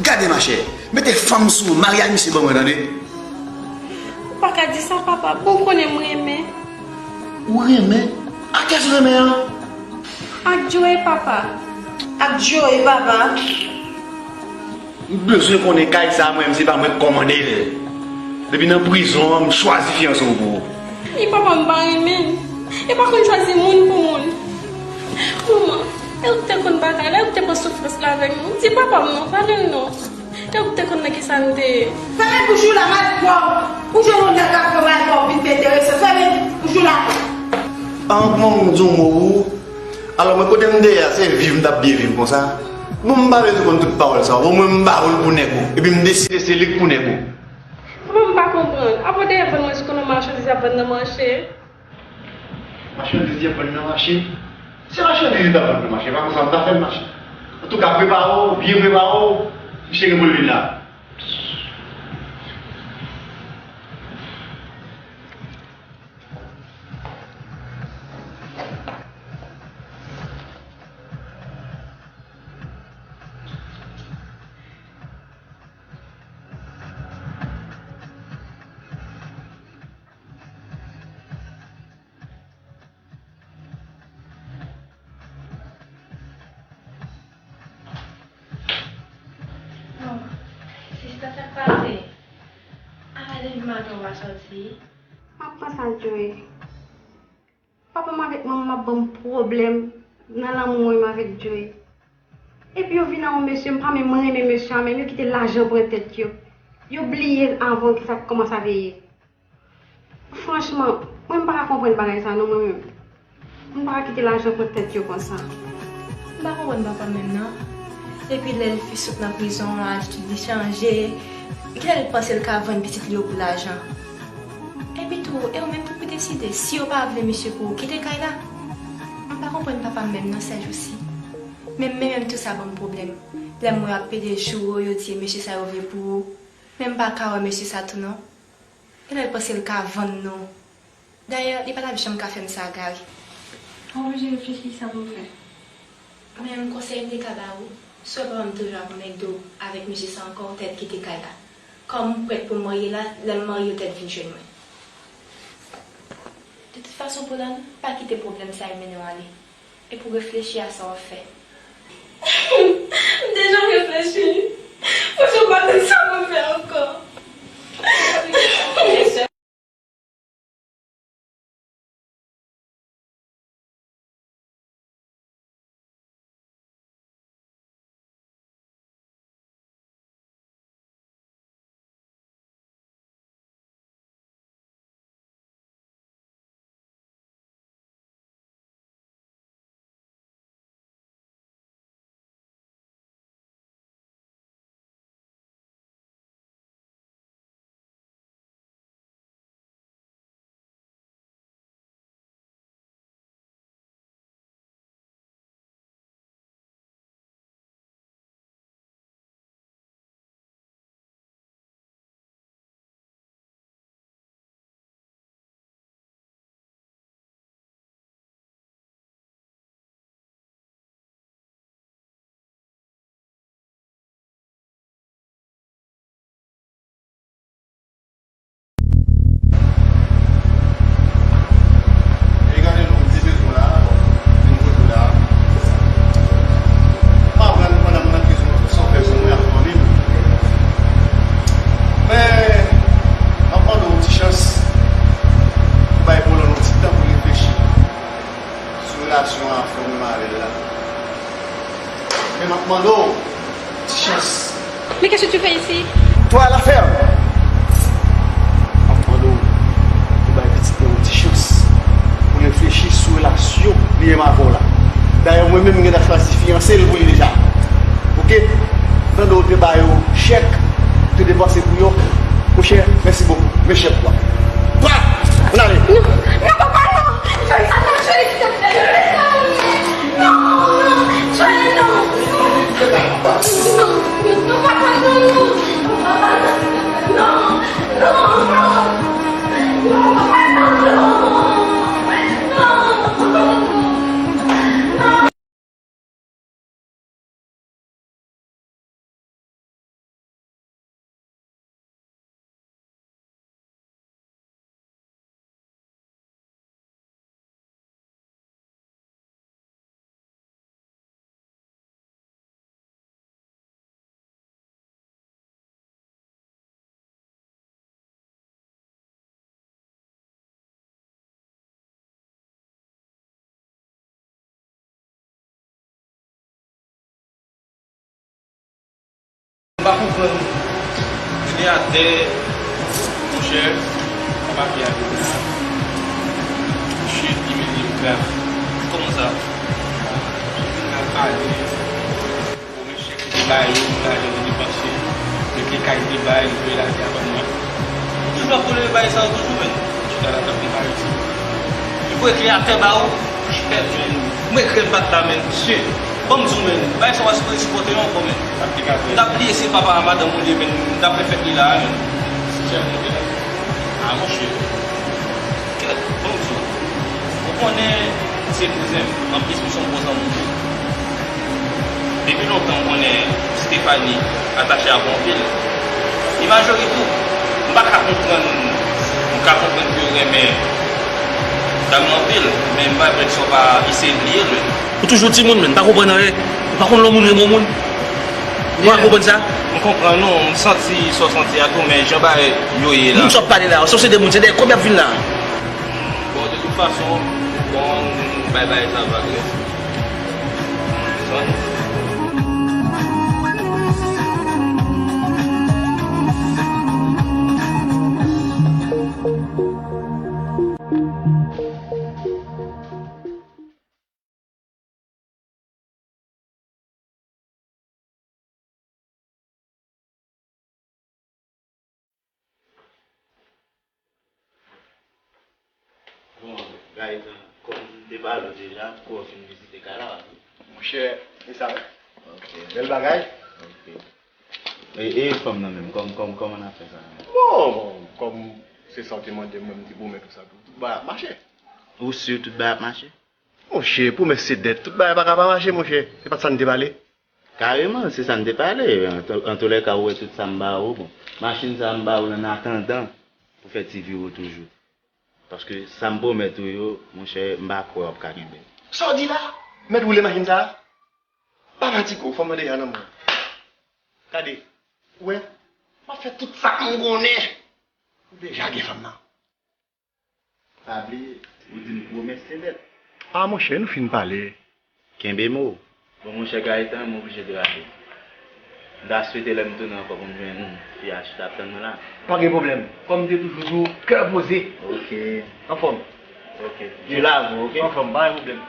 Gade machè, mete fanm sou ou, marye ak misye ban mwen tande. Ou pa ka di sa papa, bon ou konnen m renmen. Ou renmen? Ak kiyès ou renmen an? Ak Joe papa. Ak Joe papa. M bezwen konnen kay sa a mwen menm se pa mwen k kòmande l. Depi nan prizon an, m chwazi fiyanse w pou ou. E papa m pa renmen m. E pa konn chwazi moun pou moun. Manman, e ou k te konn batay la, e ou k te pran soufrans la avèk nou. Di papa m non, pale l non. E ou k te konn nan kisa m te ye. Fèmen bouch ou la, malpwòp. Ou jwenn yon nèg k ap fè malpwòp, vin fè enterese. Fèmen bouch ou la. An, kòman m di yon mo pou ou? Alò, mwen, kote m te ye a, se viv m t ap byen viv konsa. Bon, m pa bezwen konn tout pawòl sa yo. Bon, mwen, m pa vle pou nèg ou. Epi m deside se li k pou nèg ou. Papa, m pa konprann. Avan dèyè vann mwen sou konnen machandiz y ap vann nan mache. Machandiz y ap vann nan mache? Se machandiz li t ap vann nan mache, pa konsa m ta fè l mache. Antouka, prepare w, byen prepare w, misye gen pou l vin la. Pase. Ala depi maten w pa sòti. M ap panse a Joe. Papa m avèk manman m ap ban m pwoblèm nan lanmou mwen menm avèk Joe. Epi yo vin ak yon mesye, m pa menm renmen mesye a, menm yo kite lajan pran tèt yo. Yo bliye l avan ke sa kòmanse a veye. Franchman, mwen m pa ka konprann bagay sa non, mwen menm. M pa ka kite lajan pran tèt yo konsa. M pa konprann papa m menm non. Depi lè l fin sot nan prizon an, atitid li chanje. Kilè l panse l ka vann pitit li yo pou lajan? Epi tou, e ou menm ki pou deside. Si yo pa vle misye pou ou, kite kay la. M pa konprann papa m menm nan sèjousi. Menm, menm, menm tou sa ban m pwoblèm. Lè m wè y ap pede jou, yo di e mesye sa yo vle pou ou. Men m pa ka wè mesye sa tou non. Genlè l panse l ka vann nou. Dayè, li pa t ap janm ka fè m sa, Gary. Ou oblije reflechi kisa pou w fè. Men konsèy m te ka ba ou, si w wè papa m toujou ap anmède w avèk mesye sa ankò, ou tèt kite kay la. Kòm m prèt pou m marye la, lè m marye ou tèt vin jwenn mwen. De tout fason, Polòn, pa kite pwoblèm sa yo mennen w ale. Epi w reflechi a sa w ap fè. M deja reflechi. Franchman, m pa konn sa pou m fè ankò. E gade non, m te bezwen w la, vin kote w la. M aprann pandan m nan prizon, sa w fè pou mwen ak fanmi m. Men, m ap mande w yon ti chans pou bay Polòn yon ti tan pou reflechi sou relasyon an ak fanmi m avè l la. Men m ap mande w ti chans. Mais qu'est-ce que tu fais ici? Toi, la ferme! M ap mande w pou bay pitit mwen yon ti chans pou l reflechi sou relasyon li menm avè w la. Dayè, mwen menm, m gentan chwazi fiyanse l pou li deja. Oke? Tande w te ba yo chèk, te depanse pou yo. Monchè, mèsi bokou. Men chèk ou a. Kwa? Ann ale. Non, non, papa, non. Johnny, non, Johnny, non, non, Johnny, non. Non, non, papa, non, non. Non, papa, non, non. Non, non, non. Non, papa, non, non. Non. M pa konprann ide atè, monchè, sa pa fè a tou la. Shit, li mete m grav. Kòman sa? Li vin mal pale. Bon, men chèk li te ba yo, lajan li depanse, mete kay li te bay, li voye lage a ban mwen. Toujou ap vole bagay sa yo toujou, men. Chita la t ap konpare ti. Li voye kle atè ba ou. Chèf, men. Mwen krèv bat la, men. Mesye, ban m di w, men. Bagay sa w pa sipoze sipòte yo ankò, men. M t ap bliye se papa a madanm ou li ye, men. M t ap fè fèt li la a, men. Chèf, monte la. A, monchè. Kèt, ban m di w. Ou konnen se kouzen m. Anplis, misye yon bon zanmi m tou. Depi lontan, m konnen Stephanie atache avè w anpil. Li majori tou. M pa ka konprann, m ka konprann ke yo renmen dam nan anpil, men m pa kwè ke sa w pa eseye bliye l. Ou toujou timoun, men m pa konprann anyen. Ou pa konn lè yon moun renmen yon moun. Ou konprann sa? M konprann ou, m santi sa w santi a tou, men jan bagay yo ye la. Moun sa w ap pale la, se yon seri de moun, se dèyè kòb y ap vin la. Bon, de tout fason, bon, bay bagay sa vag wi. Bon, Gaëtan, kòm m te pale w deja, pou w fin vizite kay la, w ap vin. Monchè, e sa wi. Ok. Bèl bagay. Ok. E, e fanm nan menm, kòm, kòm, kòman n ap fè sa menm? Bon, kòm se sa w te mande m, mwen m te pwomèt ou sa tou. Tout bagay ap mache. Ou si tout bagay ap mache? Monchè, pwomès se dèt. Tout bagay pa ka pa mache, monchè. Se pa t sa n te pale? Kareman, se sa n te pale. An tou, an tou lè ka, ou wè tout sa m ba ou. Bon, machin sa m ba ou lan, an atandan, pou fè ti vi w toujou. Paske sa m pwomèt ou yo, monchè, m pa kwè w ap ka kenbe l. Sa w di la? Mèt woule machin sa a? Pa fatige w, fanm nan deja nan men w. Gade, ou wè, m ap fè tout sa m konnen pou deja gen fanm nan. Pa bliye, ou di m pwomès se dèt. A monchè, nou fin pale. Kenbe mo. Bon, monchè Gaëtan, m oblije derape. M ta swete lè m tounen ankò pou m jwenn fi a chita ap tann mwen la. Pa gen pwoblèm. Kòm m te toujou di w, kè poze. Ok. Anfòm. Ok. Dye lave w, ok? Anfòm, pa gen pwoblèm.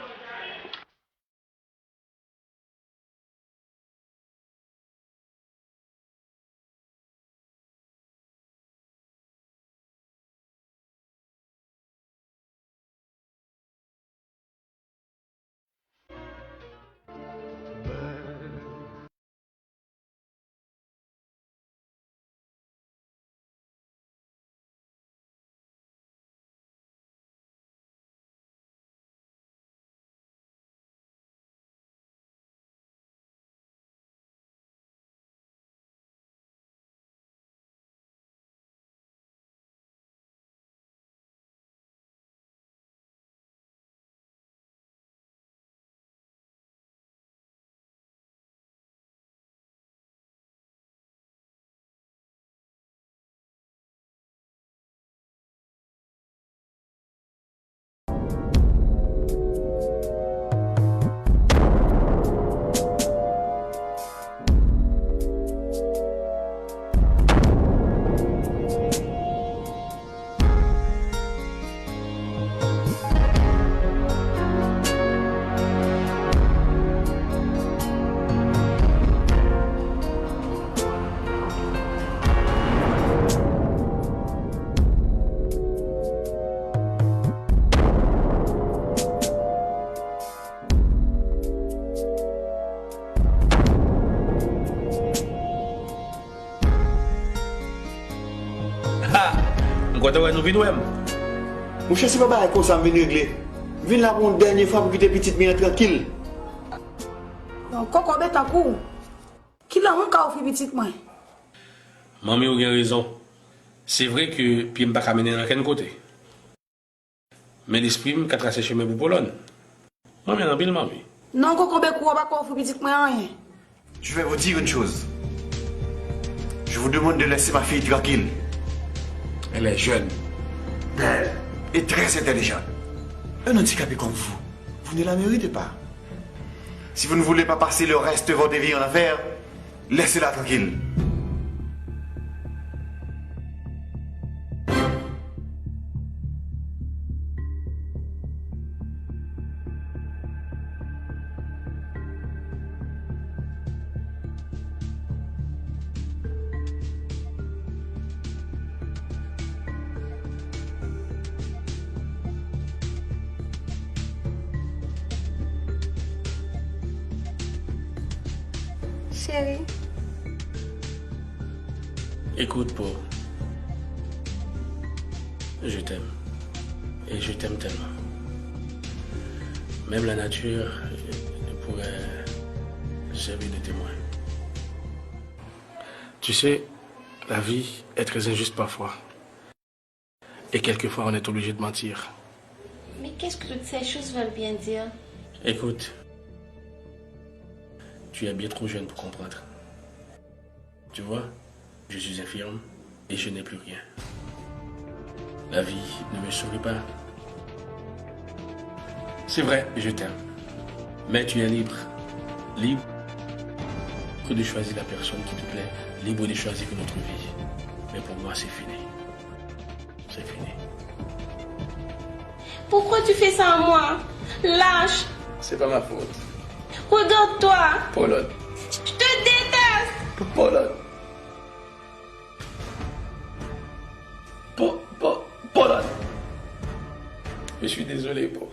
Ha! M kontan wè nou vin wè m. Monchè, se pa bagay konsa m vin regle. M vin la pou yon dènye fwa pou kite pitit mwen an trankil. Yon kokobe tankou w. Ki lanmou ka ofri pitit mwen? Manmi, ou gen rezon. Se vre ke pye m pa ka mennen l ankenn kote. Men lespri m ka trase chemen pou kolòn. Mwen men anpil manmi. Non, kokobe kou a pa ka ofri pitit mwen anyen. Je vais vous dire une chose. Je vous demande de laisser ma fille tranquille. Elle est jeune, belle et très intelligente. Un handicapé comme vous, vous ne la méritez pas. Si vous ne voulez pas passer le reste de votre vie en enfer, laissez-la tranquille. Cheri. Écoute, Paul. Je t'aime. Et je t'aime tellement. Même la nature ne pourrait servir de témoin. Tu sais, la vie est très injuste parfois. Et quelquefois, on est obligé de mentir. Mais qu'est-ce que toutes ces choses veulent bien dire? Écoute, tu es bien trop jeune pour comprendre. Tu vois, je suis infirme et je n'ai plus rien. La vie ne me sourit pas. C'est vrai, je t'aime. Mais tu es libre. Libre de choisir la personne qui te plaît. Libre de choisir une autre vie. Mais pour moi, c'est fini. C'est fini. Pourquoi tu fais ça à moi? Lâche. C'est pas ma faute. Regarde-toi. Polot. Je te déteste. Polot. Po, po, Polot. Je suis désolé, Po.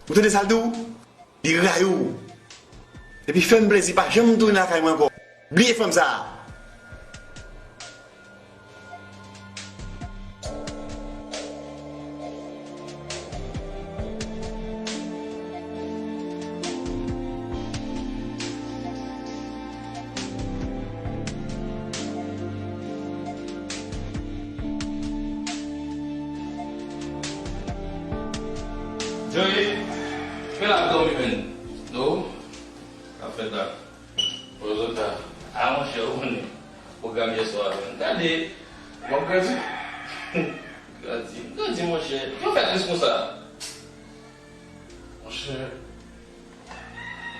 Ou tande sa l di w? Li rayi w. Epi fè m plezi, pa janm tounen lakay mwen ankò. Bliye fanm sa a. Joey, fè l ap dòmi menm. No. Sa fèt la. Ozota. A monchè, ou konnen. Pwogram yè swa a menm. Gade. W ap grandi? Grandi. Grandi, monchè. Ki w fè tris konsa? Monchè.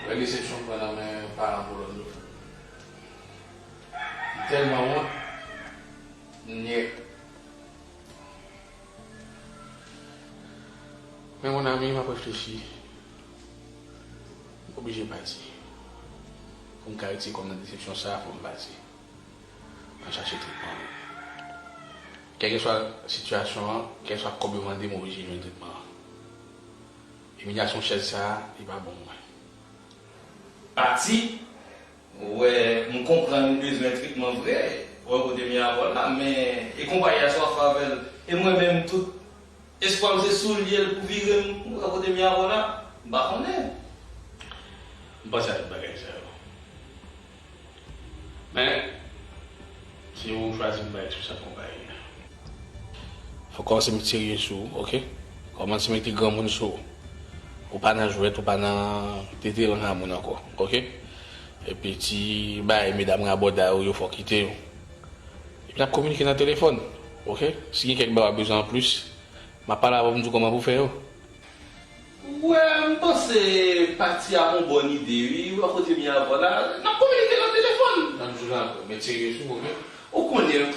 Wè desepsyon m pran nan men paran Polòn yo. M tèlman wont. Nyè. Men mon ami, m ap reflechi. M oblije pati. Pou m ka retire kò m nan desepsyon sa a, fò m pati. Al chache tretman mwen. Kèlkeswa sitiyasyon an, kèlkeswa kòb yo mande m, oblije jwenn tretman an. Imilyasyon chèz sa a, li pa bon pou mwen. Pati? Wè, m konprann ou bezwen tretman vre, wè kote m ye avè w la, men e konpayi a swaf avè l, e mwen menm tout espwa m se sou l ye l pou vire m, wè kote m ye avè w la, m pa konnen. M panse a tout bagay sa yo. Men, se ou chwazi m bay responsab konpayi a. Fò w kòmanse met serye sou ou, oke? Kòmanse mete granmoun sou ou. Ou pa nan jwèt, ou pa nan tete lang a moun ankò, oke? Epi ti bagay medam rabòday ou yo fò kite yo. Epi n ap kominike nan telefòn, oke? Si gen kèk bagay w bezwen anplis, m ap pale avè w pou m di w kòman pou w fè yo. Wè, m panse pati a gon bòn ide wi, wè kote m ye avè w la, n ap kominike nan telefòn. N ap jwe ankò, men serye sou ou, oke? Ou konnen,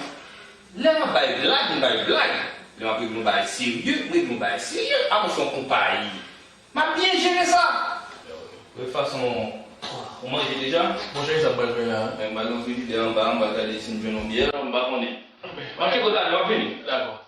lè m ap bay blag, m bay blag. Lè m ap regle yon bagay serye, m regle yon bagay serye. A monchè, yon konpayi. M ap byen jere sa. De tout fason, ou manje deja? Monchè, kisa m pral fè la? Men m pral nan frijidè anba, m pral gade si m jwenn yon byè, m pa konnen. M ap tcheke w talè, m ap vini. Dakò.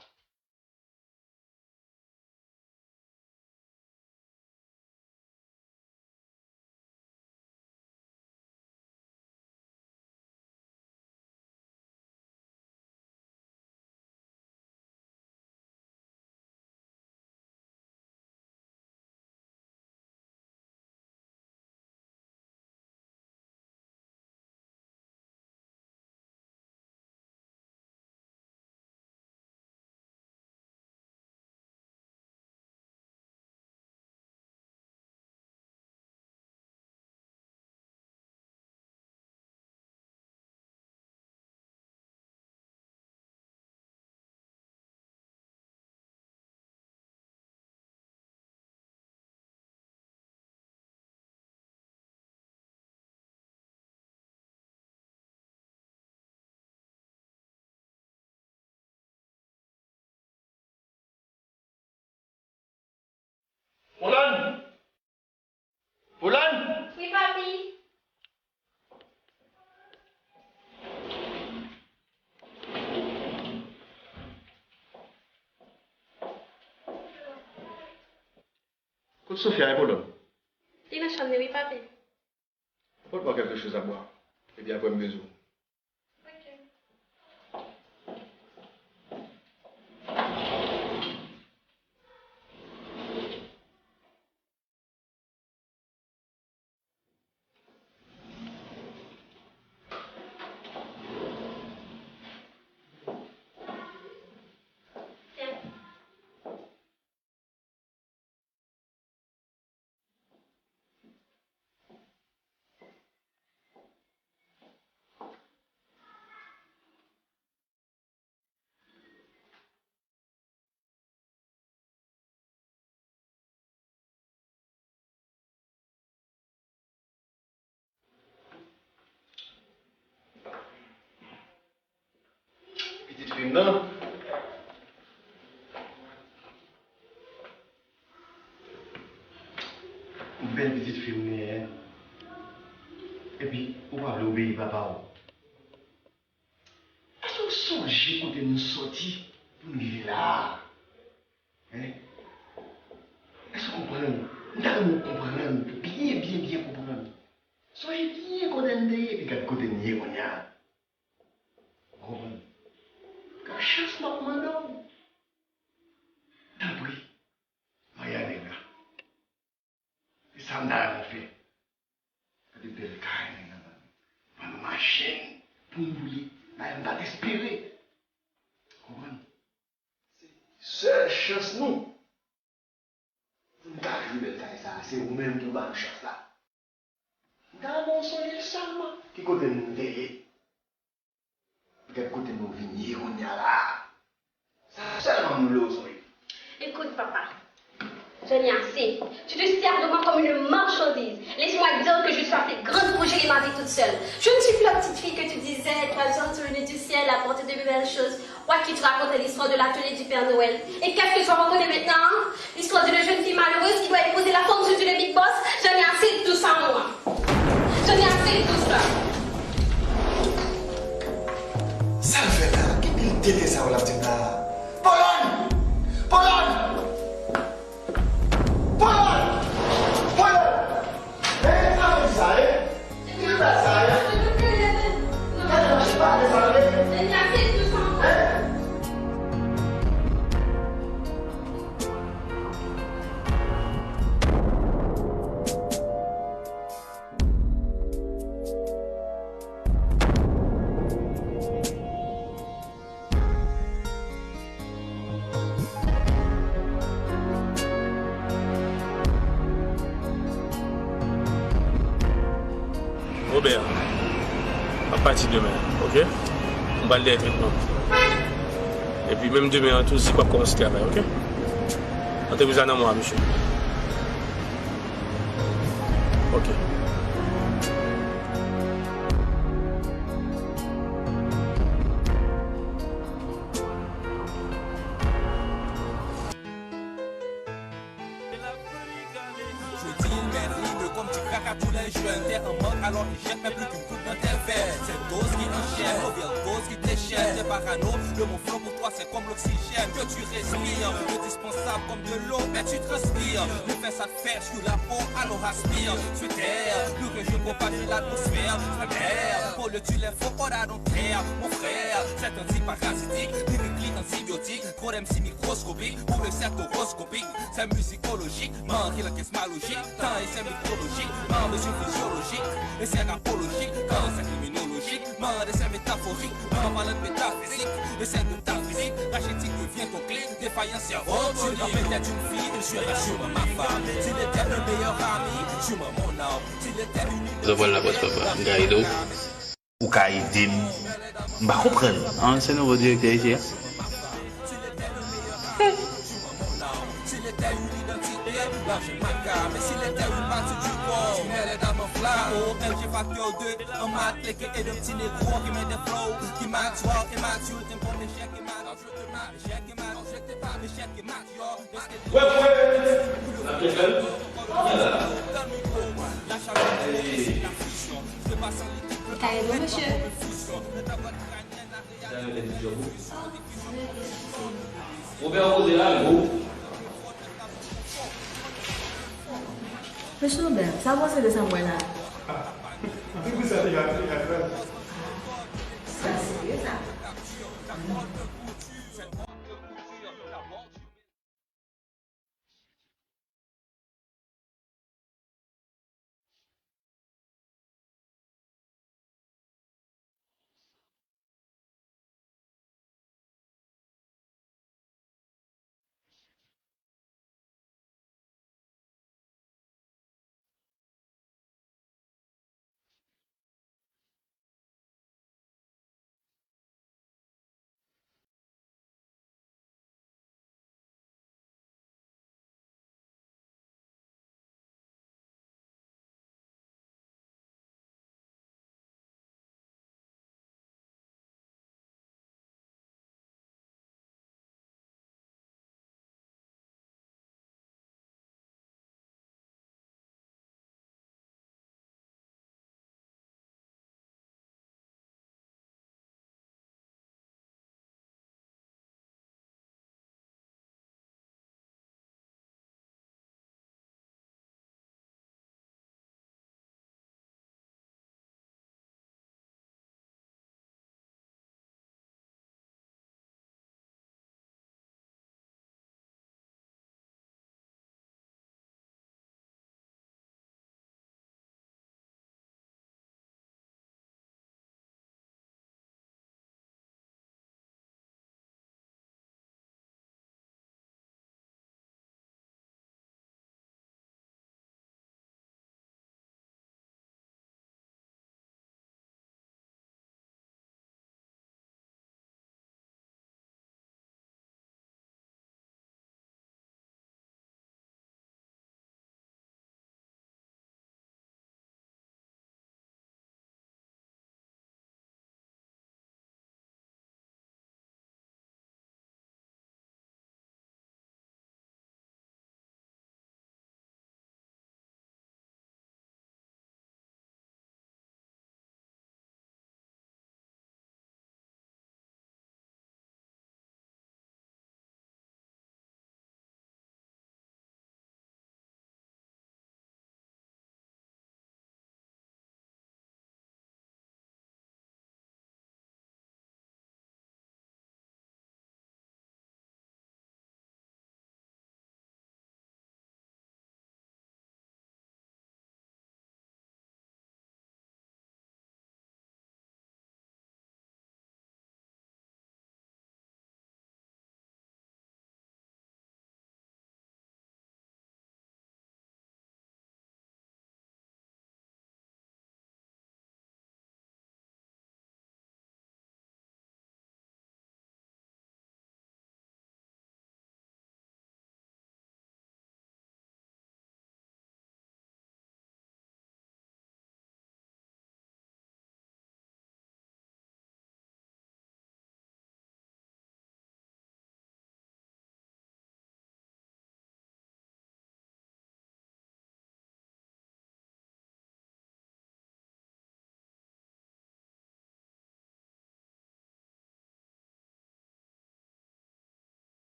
Polòn! Polòn! Wi, papi. Kot Sofia ye, Polòn? Li nan chanm li, wi, papi. Pote mwen kèlke choz a bwè, epi apre m bezwen w. Yon bèl pitit fi m genyen. Epi, ou pa vle obeyi papa w. Èske w sonje kote nou sòti pou n rive la a? Hein? Èske w konprann? M ta renmen w konprann, byen, byen, byen konprann. Sonje byen kote n te ye, epi gad kote n ye kounye a. Ou konprann? Gad chans m ap mande w. Tanpri, marye a nèg la. Se sa m ta renmen w fè. Gade bèl kay nèg la ban nou. Ban nou machin pou n boule. Bagay m pa t espere. Konprann? Se sèl chans nou. Pou n ka jwi bèl kay sa a, se ou menm ki ban nou chans la. M ta renmen w sonje sèlman ki kote nou te ye. Gad kote nou vin ye kounye a la a. Sa sèlman m vle w sonje. Écoute, papa, j'en ai assez. Tu te sers de moi comme une marchandise. Laisse-moi dire que je suis assez grande pour gérer ma vie toute seule. Je ne suis plus la petite fille que tu disais, toi, tu es revenue du ciel, apporter de belles choses. Toi qui tu racontais l'histoire de l'atelier du Père Noël. Et qu'est-ce que tu vas raconter maintenant, hein? L'histoire d'une jeune fille malheureuse qui doit épouser la femme du Big Boss. J'en ai assez de tout ça, moi. J'en ai assez de tout ça. Sa l fè la? Ki pil tete sa yo l ap di m la? Polòn! Polòn! Polòn! Polòn! Men sa moun sa ye? Ki bèl sa ye? Gade mache pa de sa ye? Hein? Robert, m ap pati demen, oke? M pral dèyè tretman. Epi menm demen an tou, Zik ap kòmanse travay, oke? Antrepriz la nan men w, mesye. Oke. Je dis une bête libre comme tu craques à tous les jeunes. T'es en manque, alors il jette même plus qu'une goutte dans tes veines. Cette dose qui enchaîne, overdose qui déchaîne. T'es parano, le mot flow pour toi c'est comme l'oxygène que tu respires. Indispensable comme de l'eau, mais tu transpires. Le fait ça te fait sur la peau, alors aspire. Sur terre, plus que je propage l'atmosphère. Sur terre, pour le tu les faux, on a donc terre. Mon frère, c'est antiparasitique, lyrique antibiotique. Trop d'M C microscopique, pour le cercle horoscopique. C'est musicologique, man, qui encaisse ma logique. Temps et c'est mythologique, man, mesure physiologique. Et c'est rapologique, quand c'est criminologique, man, et c'est métaphorique, man, parlant de métaphysique. Et c'est de ta physique, rachitique devient ton clic, défaillant cerveau, tu dois peut-être une fille, tu seras sûrement ma femme. S'il était le meilleur ami, sûrement mon homme. S'il était une Zòbòl la pòs papa, m ka ede w. Ou ka ede m? M pa konprann. Ah, se nouvo direktè isi a. Wè, wè, n ap te fè l. Vin la. Hey. Ou ka ede w, mesye? Sa yo te di yo pou. Robert, ou kote la, gwo? Mesye Robert, sa w panse de sa m wè la? Ki pou sa te gate, gate la? Sa serye, sa.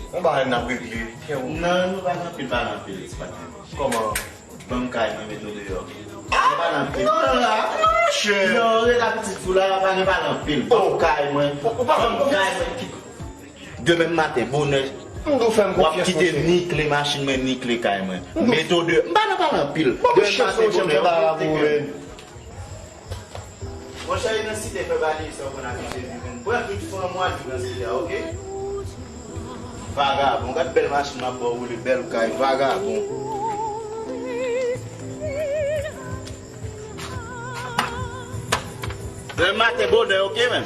On bagay n ap regle, kè w. Non, nou pa nan pil, pa nan pil, ti patnè. Kòman? Ban m kay mwen, met nou deyò. Nou pa nan pil. Non, non, non, non, monchè. Non, rele pitit ou la, pa gen pale anpil. Ban m kay mwen. Ban m kay mwen. Demen maten, bonè, m di w fè m konfyans, monchè. W ap kite ni kle machin mwen, ni kle kay mwen. Met ou deyò. M pa nan pale anpil. Demen maten, bonè, w ap kite kay mwen. Monchè, e nan site fè bagay sa w konn abitye viv, menn. Pran tout fanm ou al viv nan site a, oke? Vagabon, gad bèl machin m ap ba w woule, bèl kay, vagabon. Demen maten bonè, oke, menn?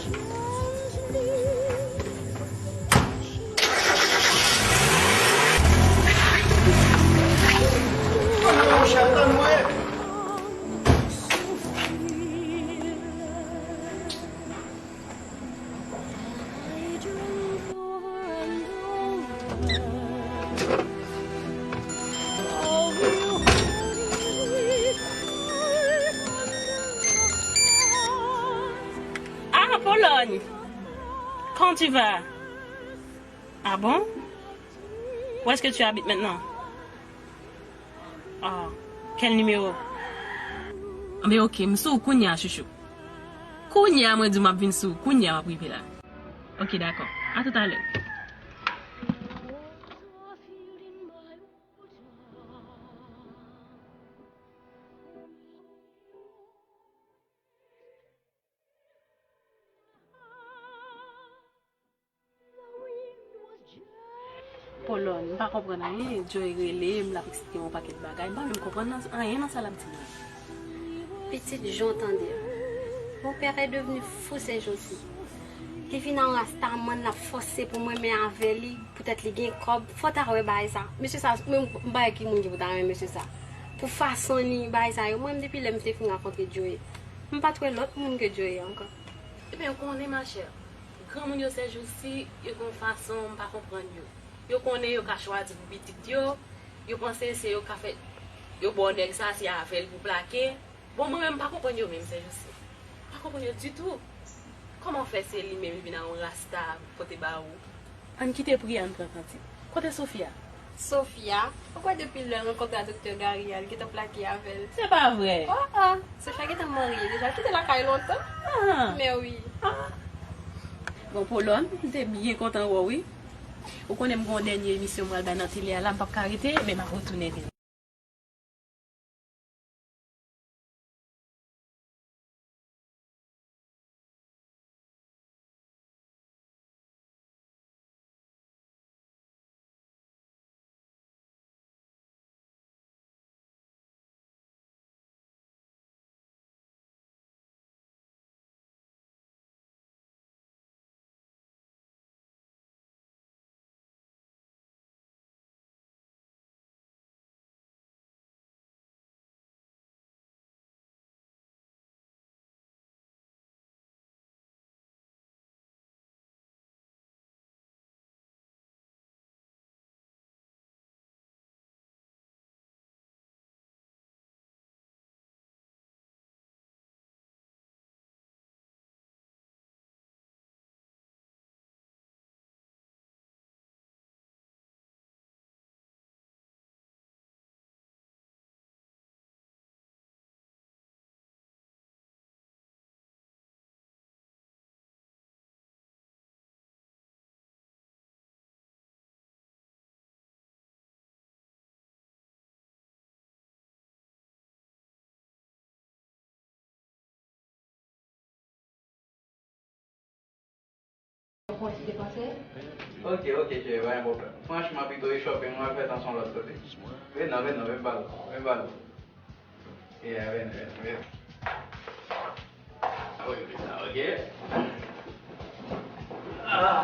Ah, Pologne! Comment tu vas? Ah bon? Où est-ce que tu habites maintenant? Ah, quel numéro? Anben, ok, m sou ou kounye a, chouchou. Kounye a, mwen di w m ap vin sou ou. Kounye a, w ap rive la. Ok, dakò. A toutalè. Polòn, m pa konprann anyen. Joy rele m, l ap eksplike m yon pakèt bagay. M pa menm konprann nan, anyen nan sa l ap di m nan. Pitit Jan, tande. Mon père est devenu fou ces jours-ci. Li vin a yon rastaman, l ap fòse pou m renmen avè li, poutèt li gen kòb. Fò w ta wè bagay sa. Mesye sa, mwen, m pa wè ki moun ki pou ta renmen mesye sa. Pou fason li, bagay sa yo, mwen, depi lè m te fin rakontre Joy, m pa t wè lòt moun ke Joy ankò. Ebyen, ou konnen, machè, granmoun yo, sèjousi, yo gen yon fason m pa konprann yo. Yo konnen yo ka chwazi pou pitit yo, yo panse se yo ka fè, yo ba w nèg sa, se avè l pou plake. Bon, mwen menm, m pa konprann yo menm, sèjousi. M pa konprann yo ditou. Kòman fè se li menm vin a yon rasta pote ba ou? Ann kite priye, ann pran kantik. Kote Sofia? Sofia? Ou kwè depi lè l rankontre a Doktè Gary a, l gentan plake avè l? Se pa vre! Oh, oh! Sofia gentan marye deja, l kite lakay lontan. Ah! Men wi. Ah! Bon, Polòn, m te byen kontan wè w, wi. Ou konnen m gen yon dènye emisyon m pral bay nan tele a la, m p ap ka rete, men m ap retounen vini. Ok, ok, cheri, pa gen pwoblèm. Franchman, pito e shopping, nou al fè tan sou yon lòt kote. Vin non, vin non, vin pale, vin pale. Yeah, vin, vin, vin. Ok, ok. Ah.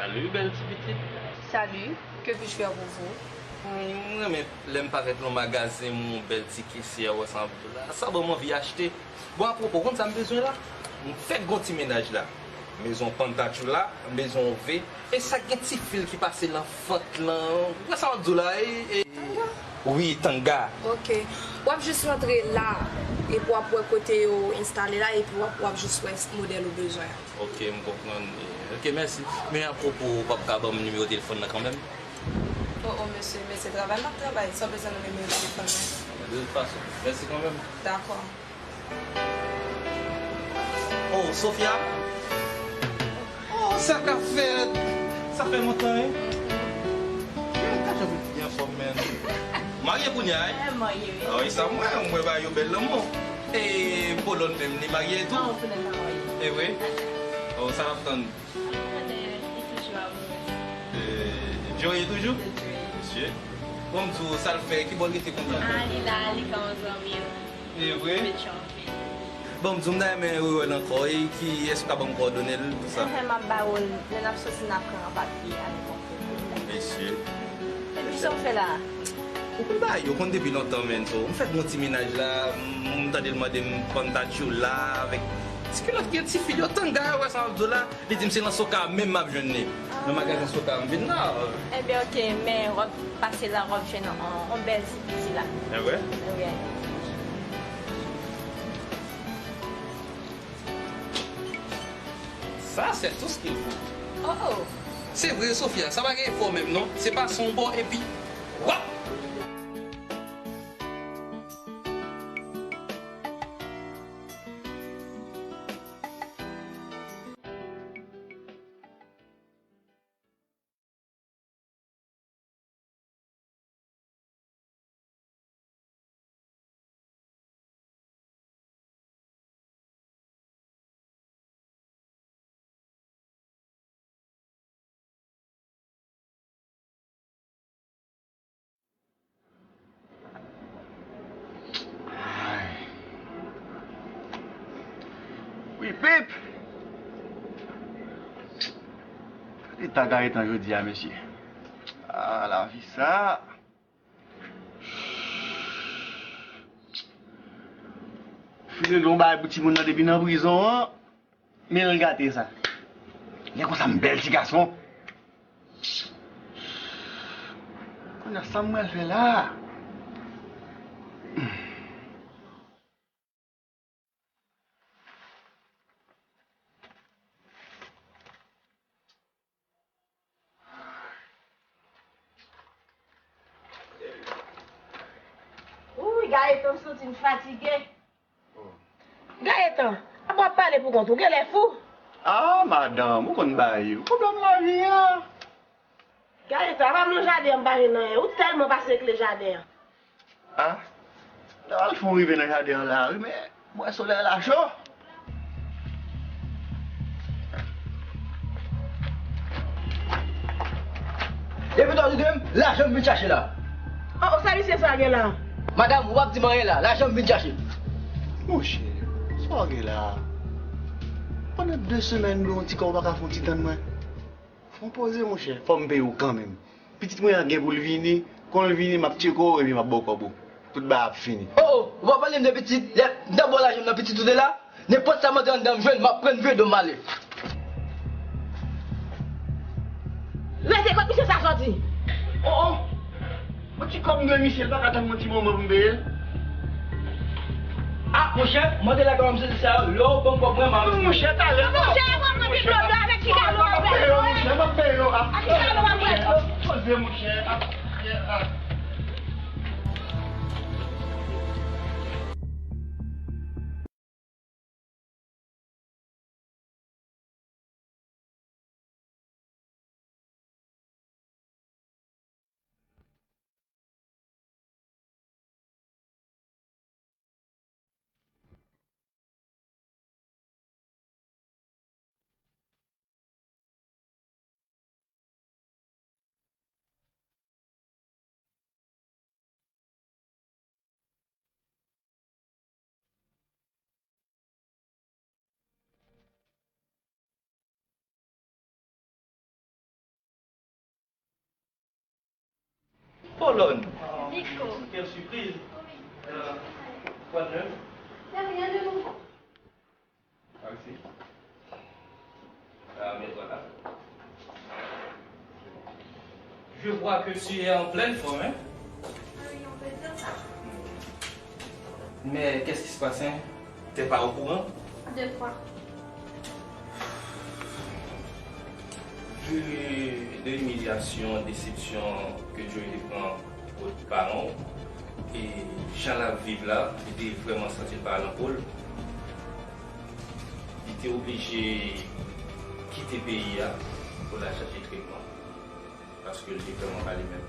Salut, bèl ti pitit. Salut, que puis-je faire pour vous? Mwen renmen lè m parèt nan magazen, m wè yon bèl ti kesyè, wè sa, sa ban m anvi achte. Bon, apwopo, konn sa m bezwen la? M fèk gon ti mennaj la. M bezwen yon pantatchoula, m bezwen yon ve. E sa gen ti fil ki pase nan vant lan. Wè sa m ap di w la, e, e, wi, tanga. Ok. W ap jis rantre la, epi w ap wè kote yo enstale la, epi w ap, w ap jis wè modèl ou bezwen an. Ok, m konprann. Ok, mèsi. Men apwopo, ou p ap ka ban m nimewo telefòn nan kanmenm? O, o, mesye, men se travay m ap travay. Sa w bezwen nan nimewo telefòn mwen? De tout fason. Mèsi kanmenm. Dakò. Oh, Sofia? Oh, sa k ap fèt? Sa fè lontan, wi. Jan w byen anfòm, men. Marye kounye a, wi? Eh, marye, wi. Ah, wi, sa m wè, m wè bagay yo bèl lanmou. E Polòn menm, li marye tou? Non, Polòn pa marye. E vre? Oh, sa l ap tann? Ap tann, li toujou amoureux. De Joey toujou? De Joey. Mesye. Bon, m di w, sa l fè, ki bò l rete kounye a? Ah, li la, li ka yon zanmi l. E vre? Petyonvil. Bon, m di w, m ta renmen rewè l ankò, e ki, èske w ka ban m kowòdone l, tout sa? Enhen, m ap ba w l, lè n ap soti, n ap pran papye a nenpòt kote. Mesye. Epi sa w fè la? M ba yo, konn depi lontan, menn, so, m fèk gon ti mennaj la, m, m tande l mande m pantatchoula avèk ti kilòt, gen ti fil yo, tanga, wè sa m ap di w la. Li di m se nan Soka menm m ap jwenn li. Nan magazen Soka m vin la. Ebyen, ok, men w ap pase la, w ap jwenn on, on bèl ti piti la. E vre? Wi. Ça, c'est tout ce qu'il faut. Oh, oh. Se vre, Sofia, sa pa gen efò menm, non. Se pase yon bò, epi, wap! Wi, Pip! Gade eta Gaëtan jodi a, mesye. Ah, lavi sa. Fin regle yon bagay pou timoun nan depi nan prizon an. Men l gate sa. Lè konsa m bèl ti gason. Kounye a sa m pral fè la? Wouy, Gaëtan, m santi m fatige. Gaëtan, apa w ap pale pou kont ou, genlè fou? Ah, madanm, ou konn bagay yo. Pwoblèm lavi a. Gaëtan, apa m nan jaden an m pa jwenn anyen? Ou tèlman pase kle jaden an. Ah, m ta pral fè yon rive nan jaden an la, wi, men m wè solèy la cho. Depi w tande m, lajan m vin chache la. Oh, oh, sa misye sa gen la? Madanm, ou p ap di m anyen la, lajan m vin chache. Monchè, sa w gen la? Pandan de semèn m dwe yon ti kòb, ou pa ka fè yon ti tann mwen? Fè yon poze, monchè, fò m peye w kanmenm. Pitit mwen an gen pou l vini, kon l vini, m ap tcheke w epi m ap ba w kòb ou. Tout bagay ap fini. Oh, oh, ou pa pale m de pitit, lè m ta ba w lajan m nan pitit ou te la, nenpòt sa m antre anndan m jwenn, m ap pran m vire do m ale. Rete, kot misye sa sòti? Oh, oh. Yon ti kòb m dwe misye, l pa ka tann yon ti moman pou m peye l? Ah, monchè, mande lagawòm sezi sa yo, lè w ban m kòb mwen, m a... Monchè, talè. Monchè, w ap pran ti dlo dlo avèk ti galon w ap bwè dlo, wi. M ap peye w, monchè, m ap peye w, a. Ak ti galon w ap bwè dlo. Poze, monchè, a, a. Lòn. Nico. Quelle surprise. Euh, quoi de neuf? Y a rien de nouveau. Par ici. Euh, mets-toi là. Je vois que tu es en pleine forme, hein? Ah oui, on peut dire ça. Mais qu'est-ce qui se passe, hein? T'es pas au courant? De quoi? Vu de imilyasyon, desepsyon ke Joey te pran kot paran w, e jan l ap viv la, li te vrèman santi l pa lan po l. Li te oblije kite peyi a pou l al chache tretman. Paske l te vrèman pa li menm.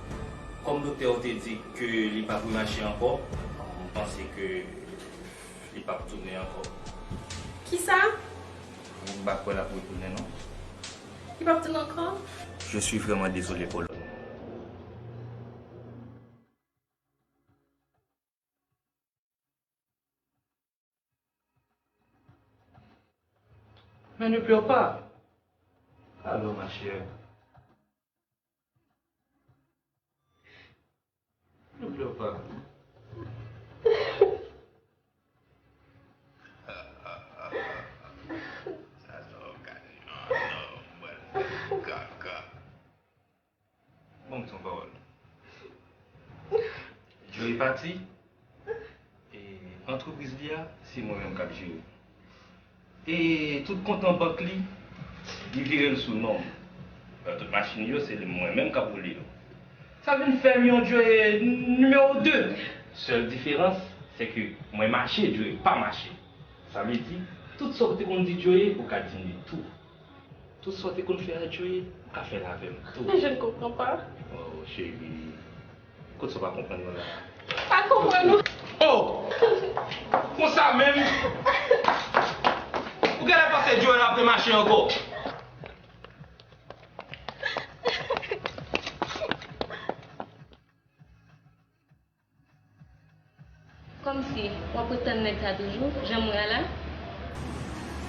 Kòm doktè yo te di ke li p ap remache ankò, m panse ke li p ap tounen ankò. Kisa? M pa kwè l ap retounen, non. Li p ap tounen ankò? Je suis vraiment désolé, Polo. Mais ne pleure pas. Alors, ma chère, ne pleure pas. Sa se okazyon an, non, mwen, kaka. Ban m di yon pawòl. Joey pati, e antrepriz li a, se mwen menm k ap jere. E tout kont nan bank li, li vire l sou non m. Tout machin yo, se mwen menm k ap woule yo. Sa vin fè m yon Joey nimewo de. Sèl diferans, se ke mwen mache, Joey pa mache. Sa vle di, tout sa w te konn di Joey, ou ka di m li tou. Tout sa w te konn fè a Joey, ou ka fè l avè m tou. Je ne comprends pas. Oh, cheri. Kot sa w pa konprann nan la? Pa konprann ou. Oh! Konsa menm? Ou genlè panse Joey ap remache ankò? Kòmsi w ap ret tann nèg sa toujou, jan m wè a la?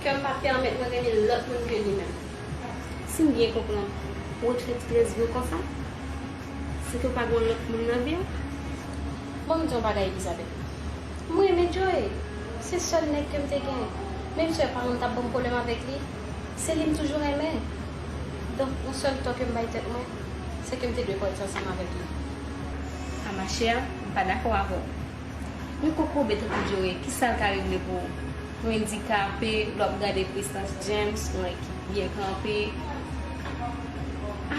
Kè m pa pèmèt mwen renmen lòt moun ke li menm. Si m byen konprann, ou ret fè ti plezi w konsa? Se ke w pa gen lòt moun nan vi w? Bon, m di w yon bagay, Elizabeth. Mwen renmen Joey. Se sèl nèg ke m te gen. Menm si paran m t ap ban m pwoblèm avèk li, se li m toujou renmen. Donk, yon sèl tò ke m bay tèt mwen, se ke m te dwe pati ansanm avèk li. A ma chère, m pa dakò avè w. Yon kokobe tankou Joey, kisa l ka regle pou ou? Ou endikape, lè w ap gade prestans James, yon ekip byen kanpe.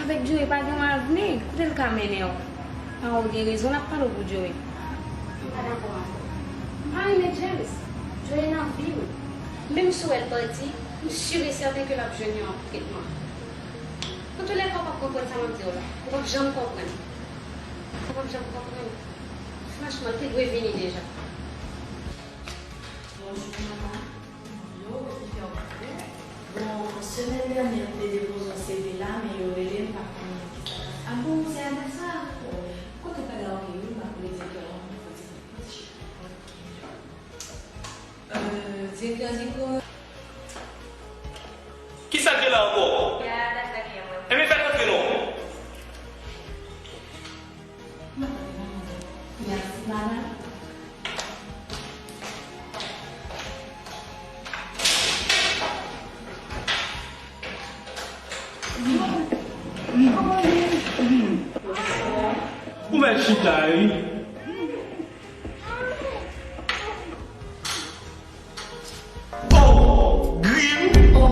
Avèk Joey pa gen yon avni, kote l ka mennen w? Paran w gen rezon, l ap pale w pou Joey. M pa dakò avè w. M pa renmen James. Joey nan vi m. Menm si w wè l pati, m si e sèten ke l ap jwenn yon tretman. Antoulèka, w p ap konprann sa m ap di w la. Ou p ap janm konprann. Ou p ap janm konprann. Franchman, l te dwe vini deja. Bonjou, mama. Yo, ki fè w konnen? Bon, semèn dènye, m te depoze yon C V la, men yo rele m, pa konnen ki sa k ap. Ah bon, se Adassa? Oh, kote w pa dakò, wi, m ap rele direktè la, m fè ti, ti chita. Euh, direktè Ziko. Kisa k gen la ankò? Ebyen, fè l rantre non. Mèsi, madanm. Ou bèl chita, wi. Oh, grim. Oh.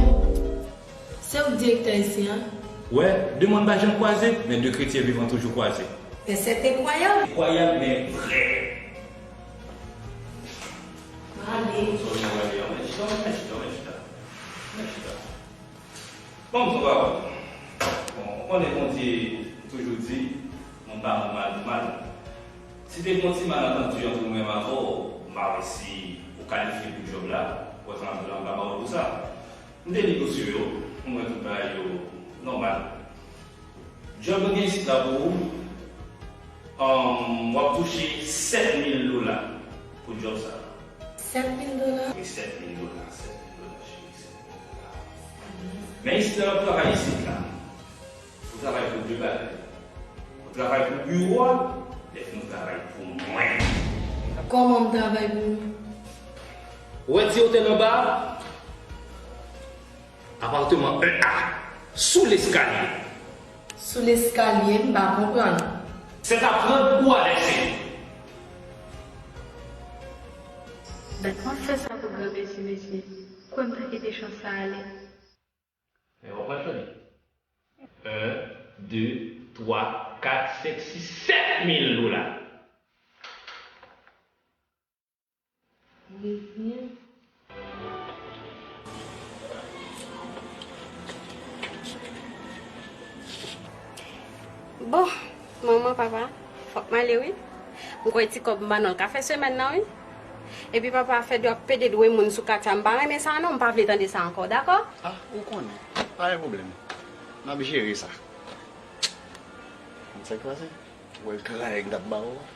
Se ou k direktè isi an? Wè, de mòn pa janm kwaze, men de kretyen vivan toujou kwaze. Men se te kwayab. Kwayab, men vrè. Ale. Bon, m tou pa bon. Bon, ou konnen Bondye toujou di, moun pa bon mal pou mal. Si te gen yon ti malantandi ant mwen menm avè w, m pa wè si ou kalifye pou djòb la, ou wè sa m ap di w la, m pa ba w l pou sa. M te negosye yo, m wè tout bagay yo nòmal. Djòb yo gen isit la pou ou, um, w ap touche sèt mil dola pou djòb sa. Sèt mil dola? Wi, sèt mil dola, sèt mil dola, cheri, sèt mil dola. Men isit la, w ap travay isit la. Ou travay pou de bagay. Ou travay pou biwo a, Travay pou mwen. Kòman m travay pou nou? Ou wè ti otèl anba a? Apatman en A, sou leskalye. Sou leskalye, m pa konprann. Se ta trant pou adrese. Dakò, m ap fè sa pou granmesi, mesye. Kwè m ta kite chans sa ale. E w ap pran chodi. En, de, twa, kat, senk, sis, sèt mil dola. Bon, manman, papa, fòk m ale wi. M kwè ti kòb m ba nou l ka fè semèn nan wi. Epi papa, afè de ap pede dwe moun sou katye a, m pa renmen sa non, m pa vle tande sa ankò, dakò? Ah, ou konnen, pa gen pwoblèm. N ap jere sa. Konn sa k pase? Ou wè travay nèg t ap ba ou a?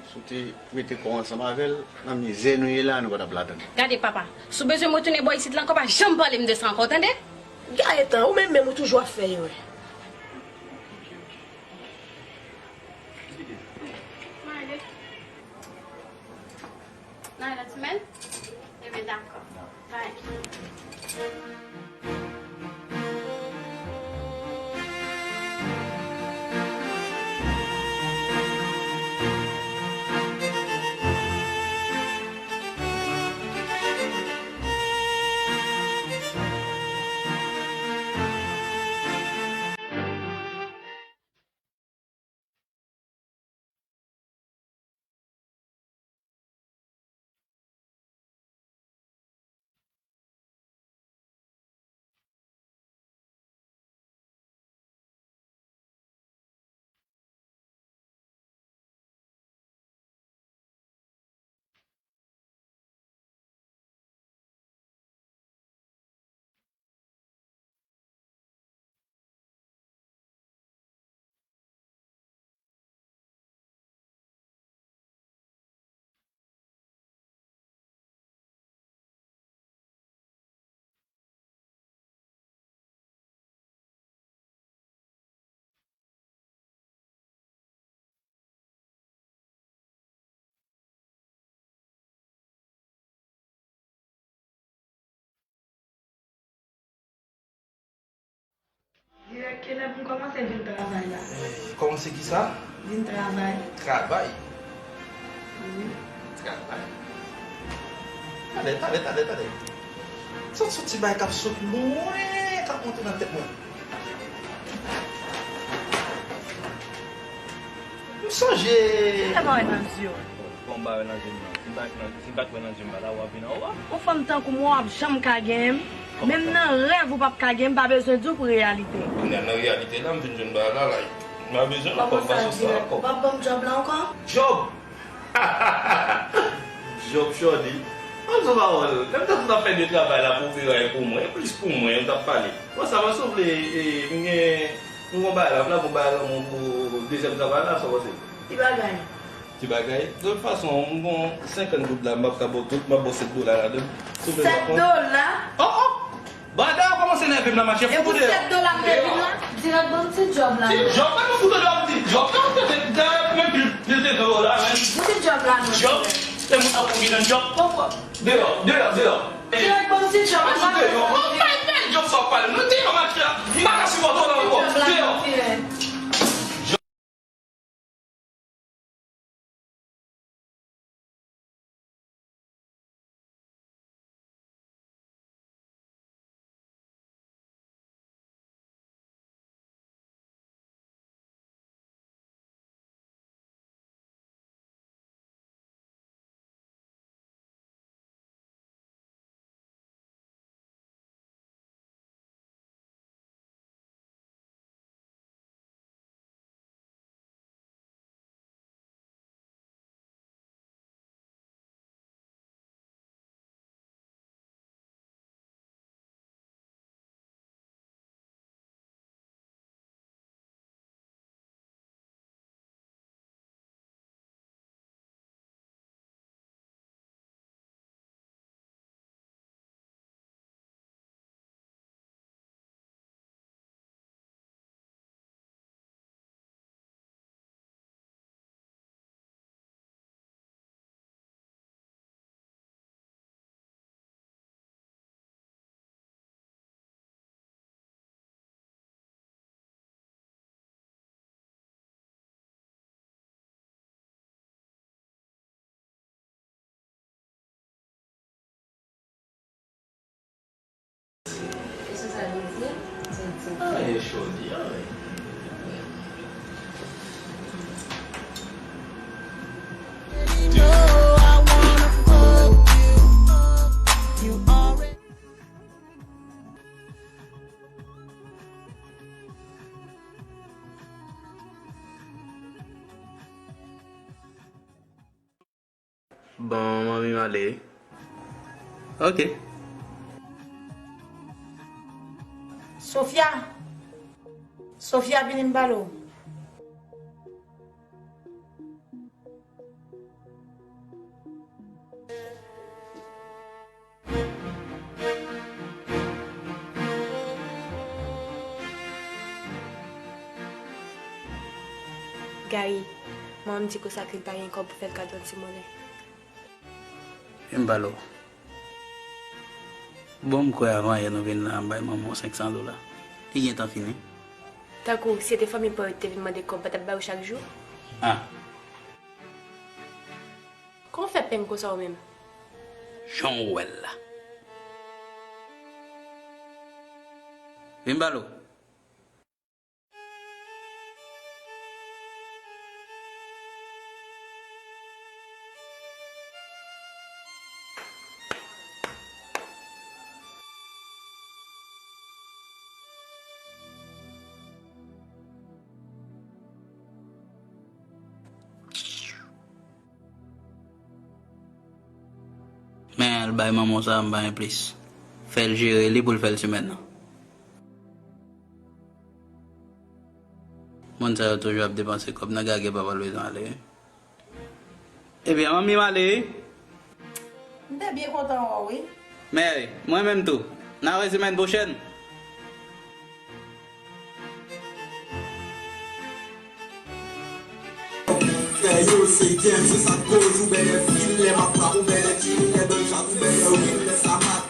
Si w te rete kò w ansanm avè l, nan mizè nou ye la, nou pa t ap ladan l. Gade papa, si w bezwen m retounen bò isit la ankò, pa janm pale m de sa ankò, tande? Gaëtan, ou menm menm ou toujou ap fè erè. Mwen ale. Nan lòt semèn? Ebyen, dakò. Bye. Dirèk kilè pou m kòmanse vin travay la? Eh, kòmanse kisa? Vin travay. Travay? Wi. Travay. Tande, tande, tande, tande. Sa se yon ti bagay k ap sot lwen, k ap monte nan tèt mwen. M sonje. Kite m wè nan zye w. Kòman m pa wè nan zye m nan? Si m pa t nan, si m pa t wè nan zye m, m pa ta wè w ap vin anwo a. Yon fanm tankou mwen, w ap janm ka genyen m. Menm nan rèv, ou p ap ka genyen m, pa bezwen di w pou reyalite. Kounye a, nan reyalite la, m vin jwenn bagay la, la. M pa bezwen l ankò, m pa sou sa ankò. Ou p ap ban m djòb la ankò? Djòb? Djòb, shorty. Ban m di w pawòl. Lè m tande w t ap fè de travay la pou w vire pou mwen, e plis pou mwen, ou t ap pale. Bon, sa, mwen, si w vle, e, m gen, m gen yon bagay la, m la gen yon bagay la, mwen, pou dezyèm travay la, sa w panse? Ki bagay? Ti bagay. De tout fason, m gon senkant goud la, m p ap ka ba w tout, m ap ba w sèt dola ladan l. Sèt dola? Oh, oh! Bagay sa yo kòmanse nève m la, machè. E pou sèt dola m te vin la? Dirèk ban m ti djòb la. Ti djòb? Mwen fout djòb, ti djòb la, te, te, te, menm pil, pil te dola, men. Pou ti djòb la, non. Djòb? Se moun ap pou vin nan djòb, papa. Deyò, deyò, deyò. Dirèk ban m ti djòb la. Deyò. Mwen pa, pa djòb sa w ap pale. Nou deyò, machè. M pa ka sipòte w la ankò. Deyò. Sa vle di, di, di. Ay, e cho di, ay. Bon, manmi m ale wi. Ok. Sofia! Sofia, vini m pale w. Gary, manman m di konsa ke l pa gen kòb pou fè l kado yon ti monnen. M pale w. Bon, m kwè avan yè nou vin la, m bay manman w senk san dola. Li gentan fini. Tankou, si se te fanmi pa w yo ki te vin mande kòb, pa t ap ba yo chak jou? Ah. Kòman w fè peng konsa ou menm? Jan w wè l la. Vin m pale w. Men al bay manman w sa, m pa gen plis. Fè l jere li pou l fè l semèn nan. Moun sa yo toujou ap depanse kòb nan gagè, papa l bezwen ale wi. Ebyen, manmi m ale wi. M te byen kontan wè w wi. Mèsi, mwen menm tou. N a wè semèn pwochèn. Fè yo se game, se sa k koz ou bèlè fil lè m ap rap, ou bèlè chill lè bèl chat, ou bèlè win lè sa mat.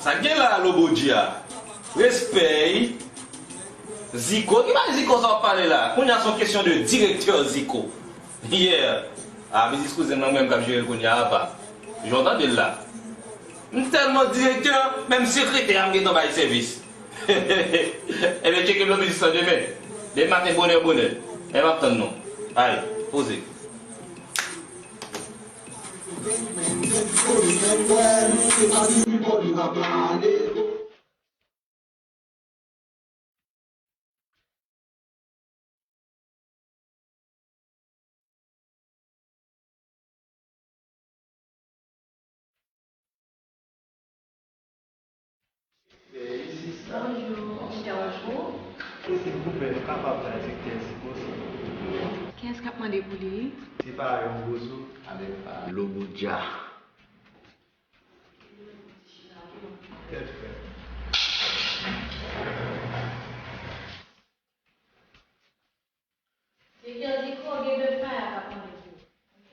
Sa k gen la, Lobo G a? Respè. Ziko, ki bay Ziko sa w ap pale la? Kounye a se yon kesyon de direktè Ziko. Yeah. A, biznis kouzen m nan, mwen menm k ap jere l kounye a, apa. Jan w tande l la. M tèlman direktè, menm sekretè a m gentan bay sèvis. Ebyen, tcheke m nan biznis lan demen. Demen maten, bonè, bonè. E m ap tann nou. Ay, poze. Bonjou, m deranj ou? Silvouplè, nou kapab bay sektè Ziko, silvouplè? Kiyès k ap mande pou li? Se pa yon bozo avèk pa Lobo G a. Tèt frè. Sektè Ziko gen de faya k ap mande pou ou. Ok?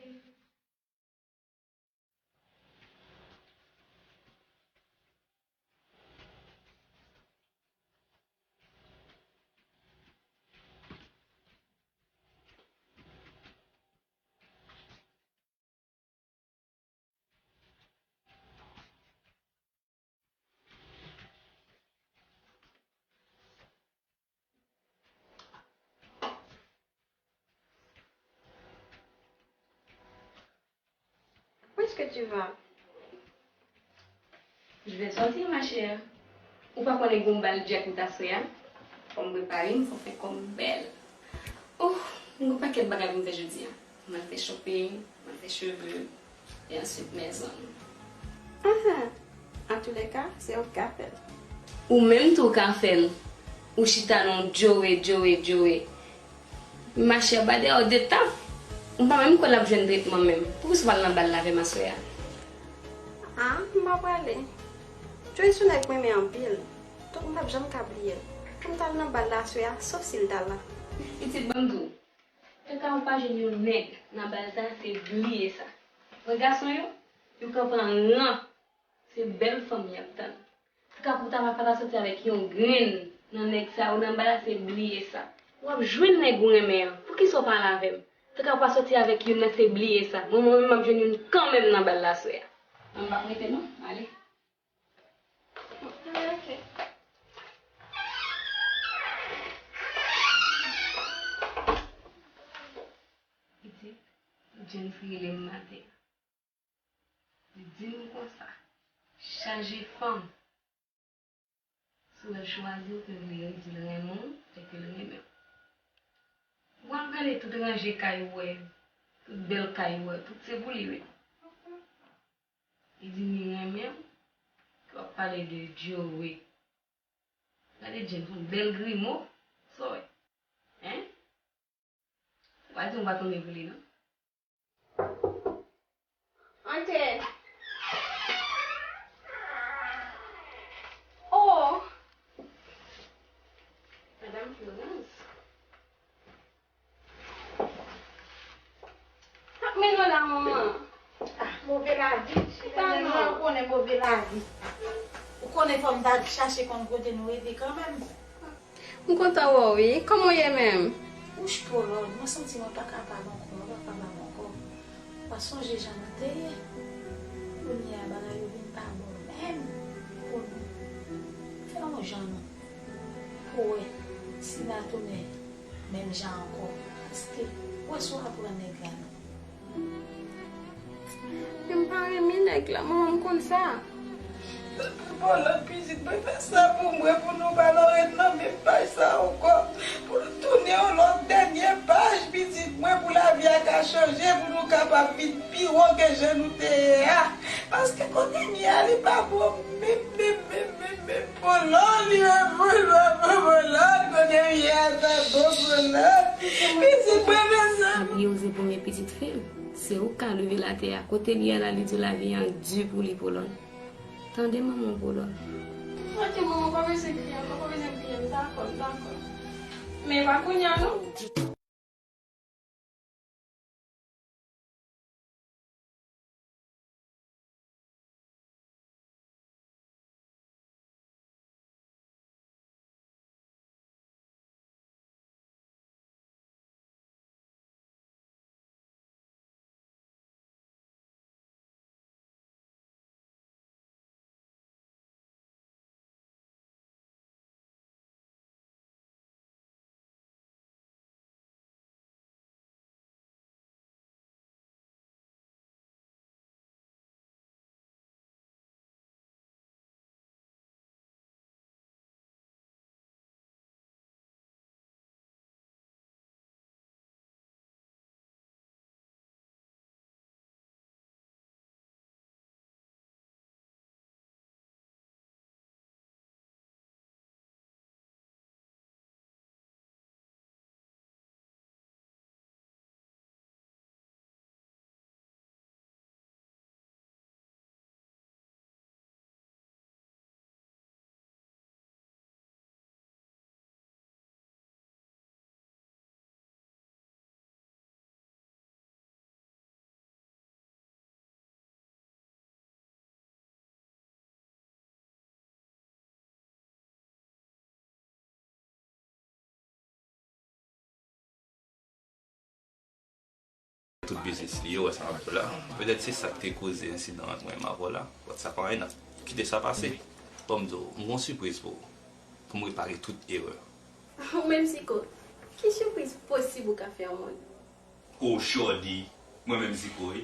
Où est-ce que tu vas? Je vais sortir, ma chère. Ou pa konnen gen yon bal Jack ou ta fè a? Fò m prepare m, fò m fè kò m bèl. Oh, m gen yon pakèt bagay pou m fè jodi a. M al fè shopping, m al fè cheve, e answit mezon. Aha! Antoulèka, se ou k ka fè l. Ou menm tou w ka fè l. Ou chita nan yon djore, djore, djore. Machè, ba dèyè w de tap. M pa menm kwè l ap jwenn tretman menm. Poukisa w pa al nan bal la avè m aswè a? Ah, m pa prale. Joey se yon nèg m renmen anpil. Donk m p ap janm ka bliye l. Pou m t al nan bal la aswè a, sof si l ta la. Pitit, ban m di w, kaka ou pa jwenn yon nèg nan bal sa, se bliye sa. Wè gason yo, yo kanpe an ran. Se bèl fanm y ap tann. Kaka pou ta pa ta soti avèk yon grenn nan nèg sa yo nan bal la, se bliye sa. W ap jwenn nèg ou renmen an. Poukisa w pa ale avè m? Tank w pa soti avèk youn nan, se bliye sa. Mwen, mwen menm, m ap jwenn youn kanmenm nan bal la aswè a. Mwen pa prete non. Ale. Ok. Pitit, James rele m maten an. Li di m konsa, chanje fanm. Si w wè l chwazi w, ke w vle di l renmen w, se ke l renmen w. W ap gade tout ranje kay ou wè, tout bèl kay ou wè, tout se pou li, wi. Li di m li renmen w, ke w ap pale de Joe, wi. Gade James, yon bèl grimo, sa w wè. Hein? Ou pa di m pa tonbe pou li, non? Antre. Oh! Madam Florence. Sa k mennen w la, manman? Ah, move lavi. Chita non. Ou konnen move lavi. Ou konnen fò m ta chache konn kote nou rete kanmenm. M kontan wè w wi. Kòman w ye menm? Wouch Polòn, mwen santi mwen pa kapab ankò, mwen pa kapab ankò. Ou pa sonje jan nou te ye? Kounye a bagay yo vin pa bon menm pou nou. Fè yon jan non. Pou wè si n a tounen menm jan ankò. Paske, ou wè si w aprann nèg la non. Men m pa renmen nèg la, manman m konn sa. Bon, lòt pitit mwen fè sa pou mwen, pou nou pa nan ret nan menm paj sa ankò. Pou nou tounen yon lòt dènye paj, pitit mwen, pou lavi a ka chanje, pou nou kapab vin pi wo ke jan nou te ye a. Paske kote m ye a, li pa bon menm, menm, menm, menm, menm. Polòn, li pa bon, li pa bon, Polòn, kote m ye a, pa bon, Polòn. Pitit mwen, men sa. Pa bliye w se premye pitit fi l. Se ou k ka leve l atè a. Kote l ye a la, li di w lavi an di pou li, Polòn. Tande manman w, Polòn. Ok, manman, pa bezwen kriye ankò, pa bezwen kriye, m dakò, m dakò. Men pa kounye a, non. Tout biznis li yo, wè sa m ap di w la. Petèt se sa k te koze ensidan ant mwen menm avè w la. But sa pa anyen, n ap kite sa pase. Bon, m di w, m gen yon sipriz pou ou. Pou m repare tout erè. Ou menm, Siko, ki sipriz posib ou ka fè yon moun? Oh, Shorty, mwen menm Siko, wi.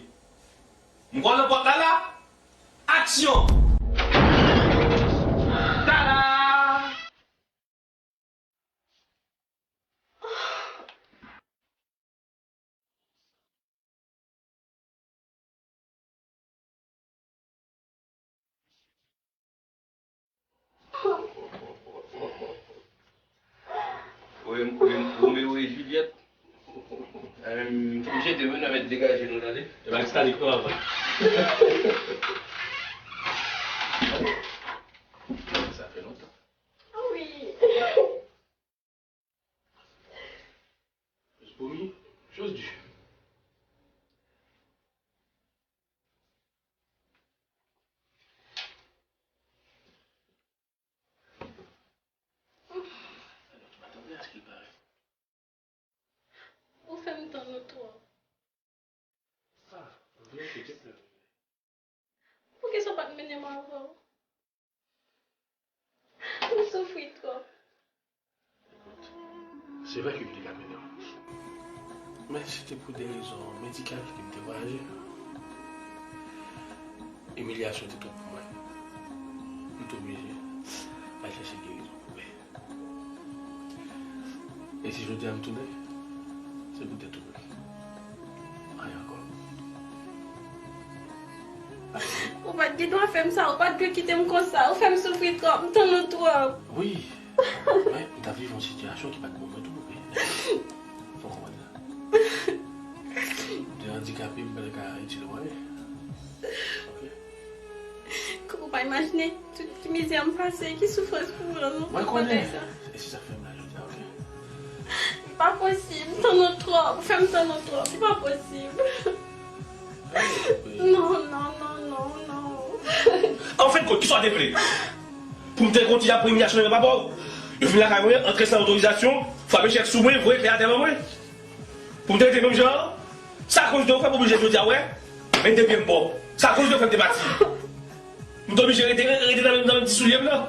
M kwè w nan pòt la, la. Aksyon! Tada! Wi, wi, Romeo e Juliet. Em, m jete men nan mèt degaje nou tande. E ba Stanley pran avan. Sa fè lontan. Wi. Just pour lui, chose due. Sa donk, pa tann lè a, se ki l parèt. menm avè w. M soufri twòp. Ekout, se vre ke m te ka mennen w. Men se te pou de rezon medikal ke m te vwayaje. Imilyasyon te twòp pou mwen. M te oblije al chèche gerizon pou mwen. E si jodi a m tounen, se poutèt ou menm. Anyen ankò. Ou pa t gen dwa fè m sa, ou pa t dwe kite m konsa. Ou fè m soufri twòp, m tann ou twòp. Wi, men m t ap viv yon sitiyasyon ki pa t bon mwen tou, wi. Fò w konprann sa. M te andikape, m pa t ka itilize mwen. Ok? Ou pa imajine tout ki mizè m pase, ki soufrans pou mwen, non. Mwen konnen. E se sa k fè m la jodi a, ok? Li pa posib, m tann ou twòp, ou fè m tann ou twòp, li pa posib. Non, non, non, non, non. Anfendkont, kisa w te vle? Pou m te kontinye ap pran imilyasyon nan men papa w? Yo vin lakay mwen, antre san otorizasyon, frape chèk sou mwen, voye kle atè ban mwen. Pou m te rete menm jan an? Sa koz de ou fè m oblije jodi a, wè? Men de pye m bò. Sa koz de ou fè m te pati. M te oblije rete, rete nan, nan ti soulye m nan.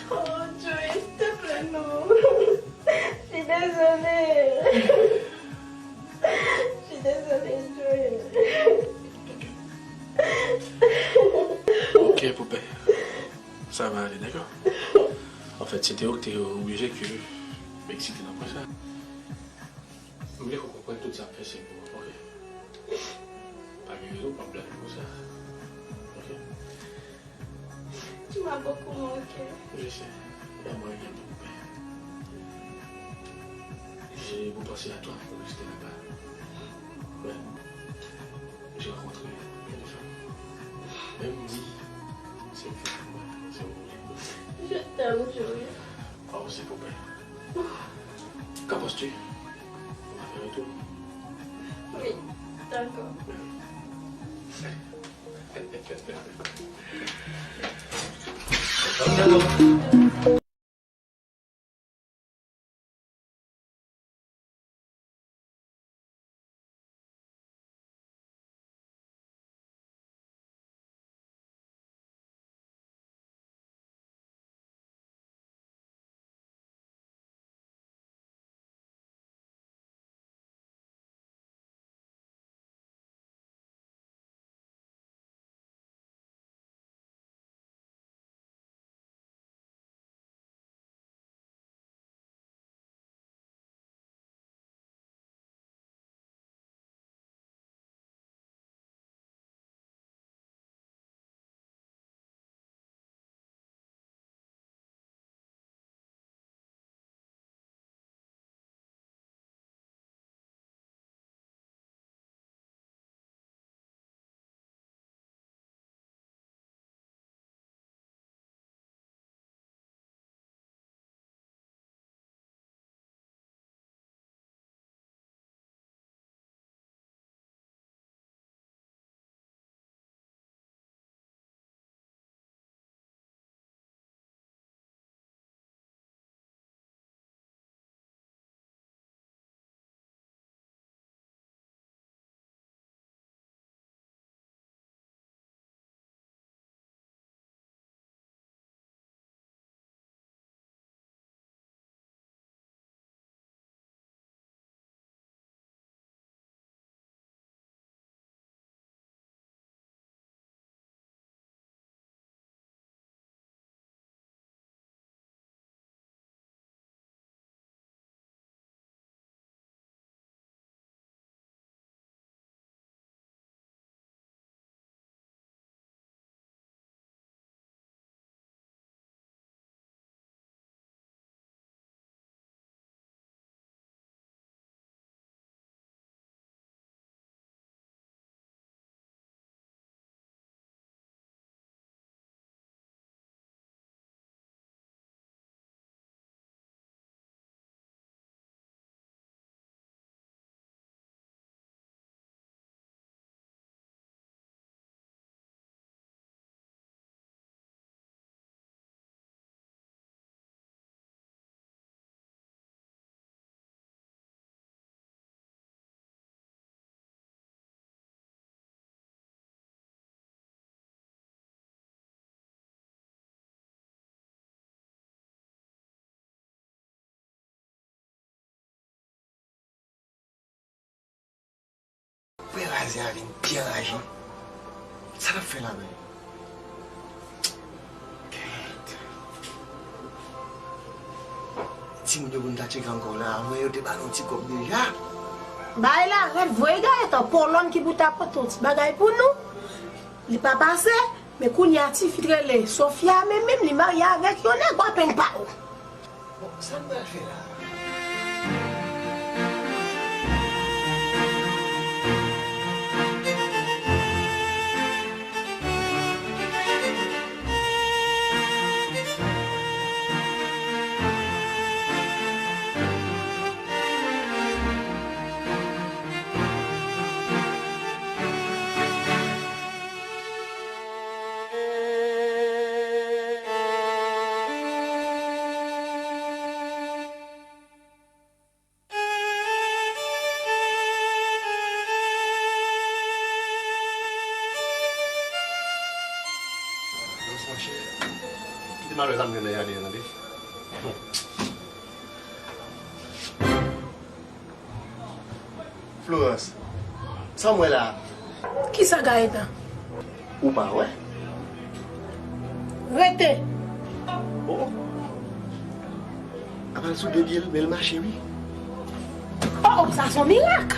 Oh, Joey, s'il te plaît, non. Je suis désolée. Je suis désolée, Joey. Ok, poupè. Sa va ale, dakò? Anfèt, se te ou ki te oblije ke m eksite nan pwen sa. M vle ke w konprann tout sa m fè se pou ou, ok? Pa gen rezon pou w ap blayi m konsa. Ok? Tu m'as beaucoup manqué. Je sais. L'amour est bien trompé. J'ai beaucoup pensé à toi pour rester là-bas. Ouais. J'ai rencontré plein de femmes. Même dit, c'est une femme. C'est une femme. Je t'aime, Joey. Oh, c'est pour elle. Qu'en penses-tu? On va faire un tour. Oui, d'accord. Frè Razè a vin pi anraje. Sa n ap fè la menm? Kèt. Timoun yo pou n ta tcheke ankò la, avan yo te ba nou ti kòb deja. Bay la rèd, voye Gaëtan, Polòn ki pou ta pote yon ti bagay pou nou. Li pa pase, men kounye a tifi t rele Sofia, men menm li marye avèk yon nèg, w apèn pa w. Bon, sa n pral fè la? Florence, monchè, kite m al wè sa m jwenn nan jaden an, tande. Florence, sa m wè la a? Kisa, Gaëtan? Ou pa wè? Rete! Oh! Apa l sou de pye l, men l mache, wi. Oh, oh, sa se yon mirak!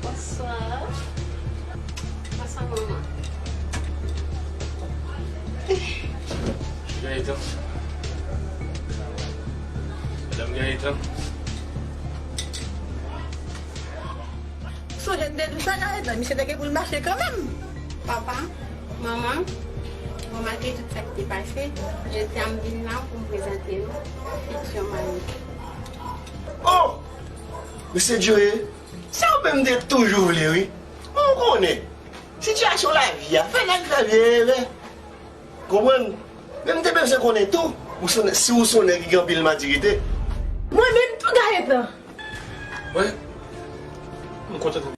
Bonswa. Bonswa, manman. Gaëtan. Madanm Gaëtan. Sonje m te di w sa, Gaëtan, misye te gen pou l mache kanmenm. Papa, manman, bon, malgre tout sa ki te pase, jodi a m vin la pou m prezante nou fiti mari m. Oh! Mesye Joe, sa w menm te toujou vle, wi. Men w konnen, sitiyasyon lavi a fè nèg fè vye erè. Konprann? Men m te bezwen konnen tou, ou se, si w se yon nèg ki gen anpil matirite. Mwen menm tou, Gaëtan. Wi. M kontan.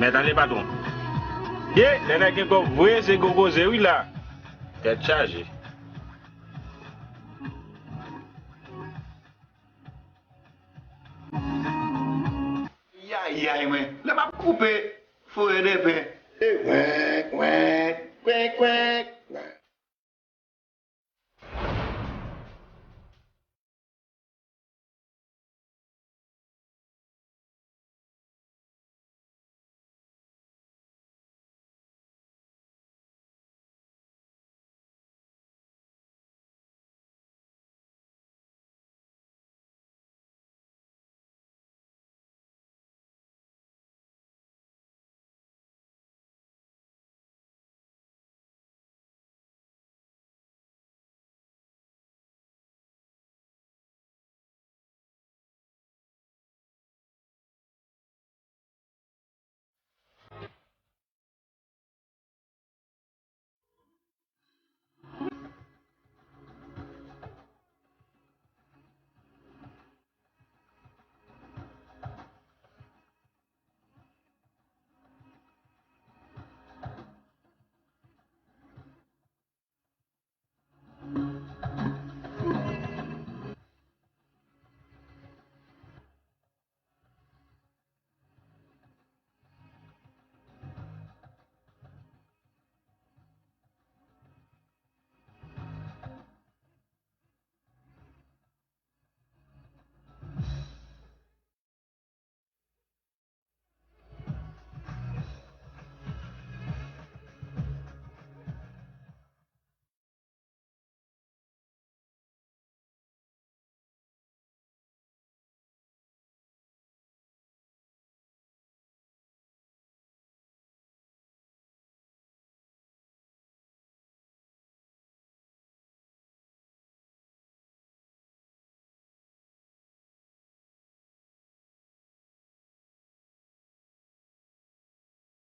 Mèt ale, patwon. Ye, lè nèg gen kòb vre, se gwo koze wi la. Tèt chaje. Yayay mwen, lè m ap koupe forè dèpen. E mwen,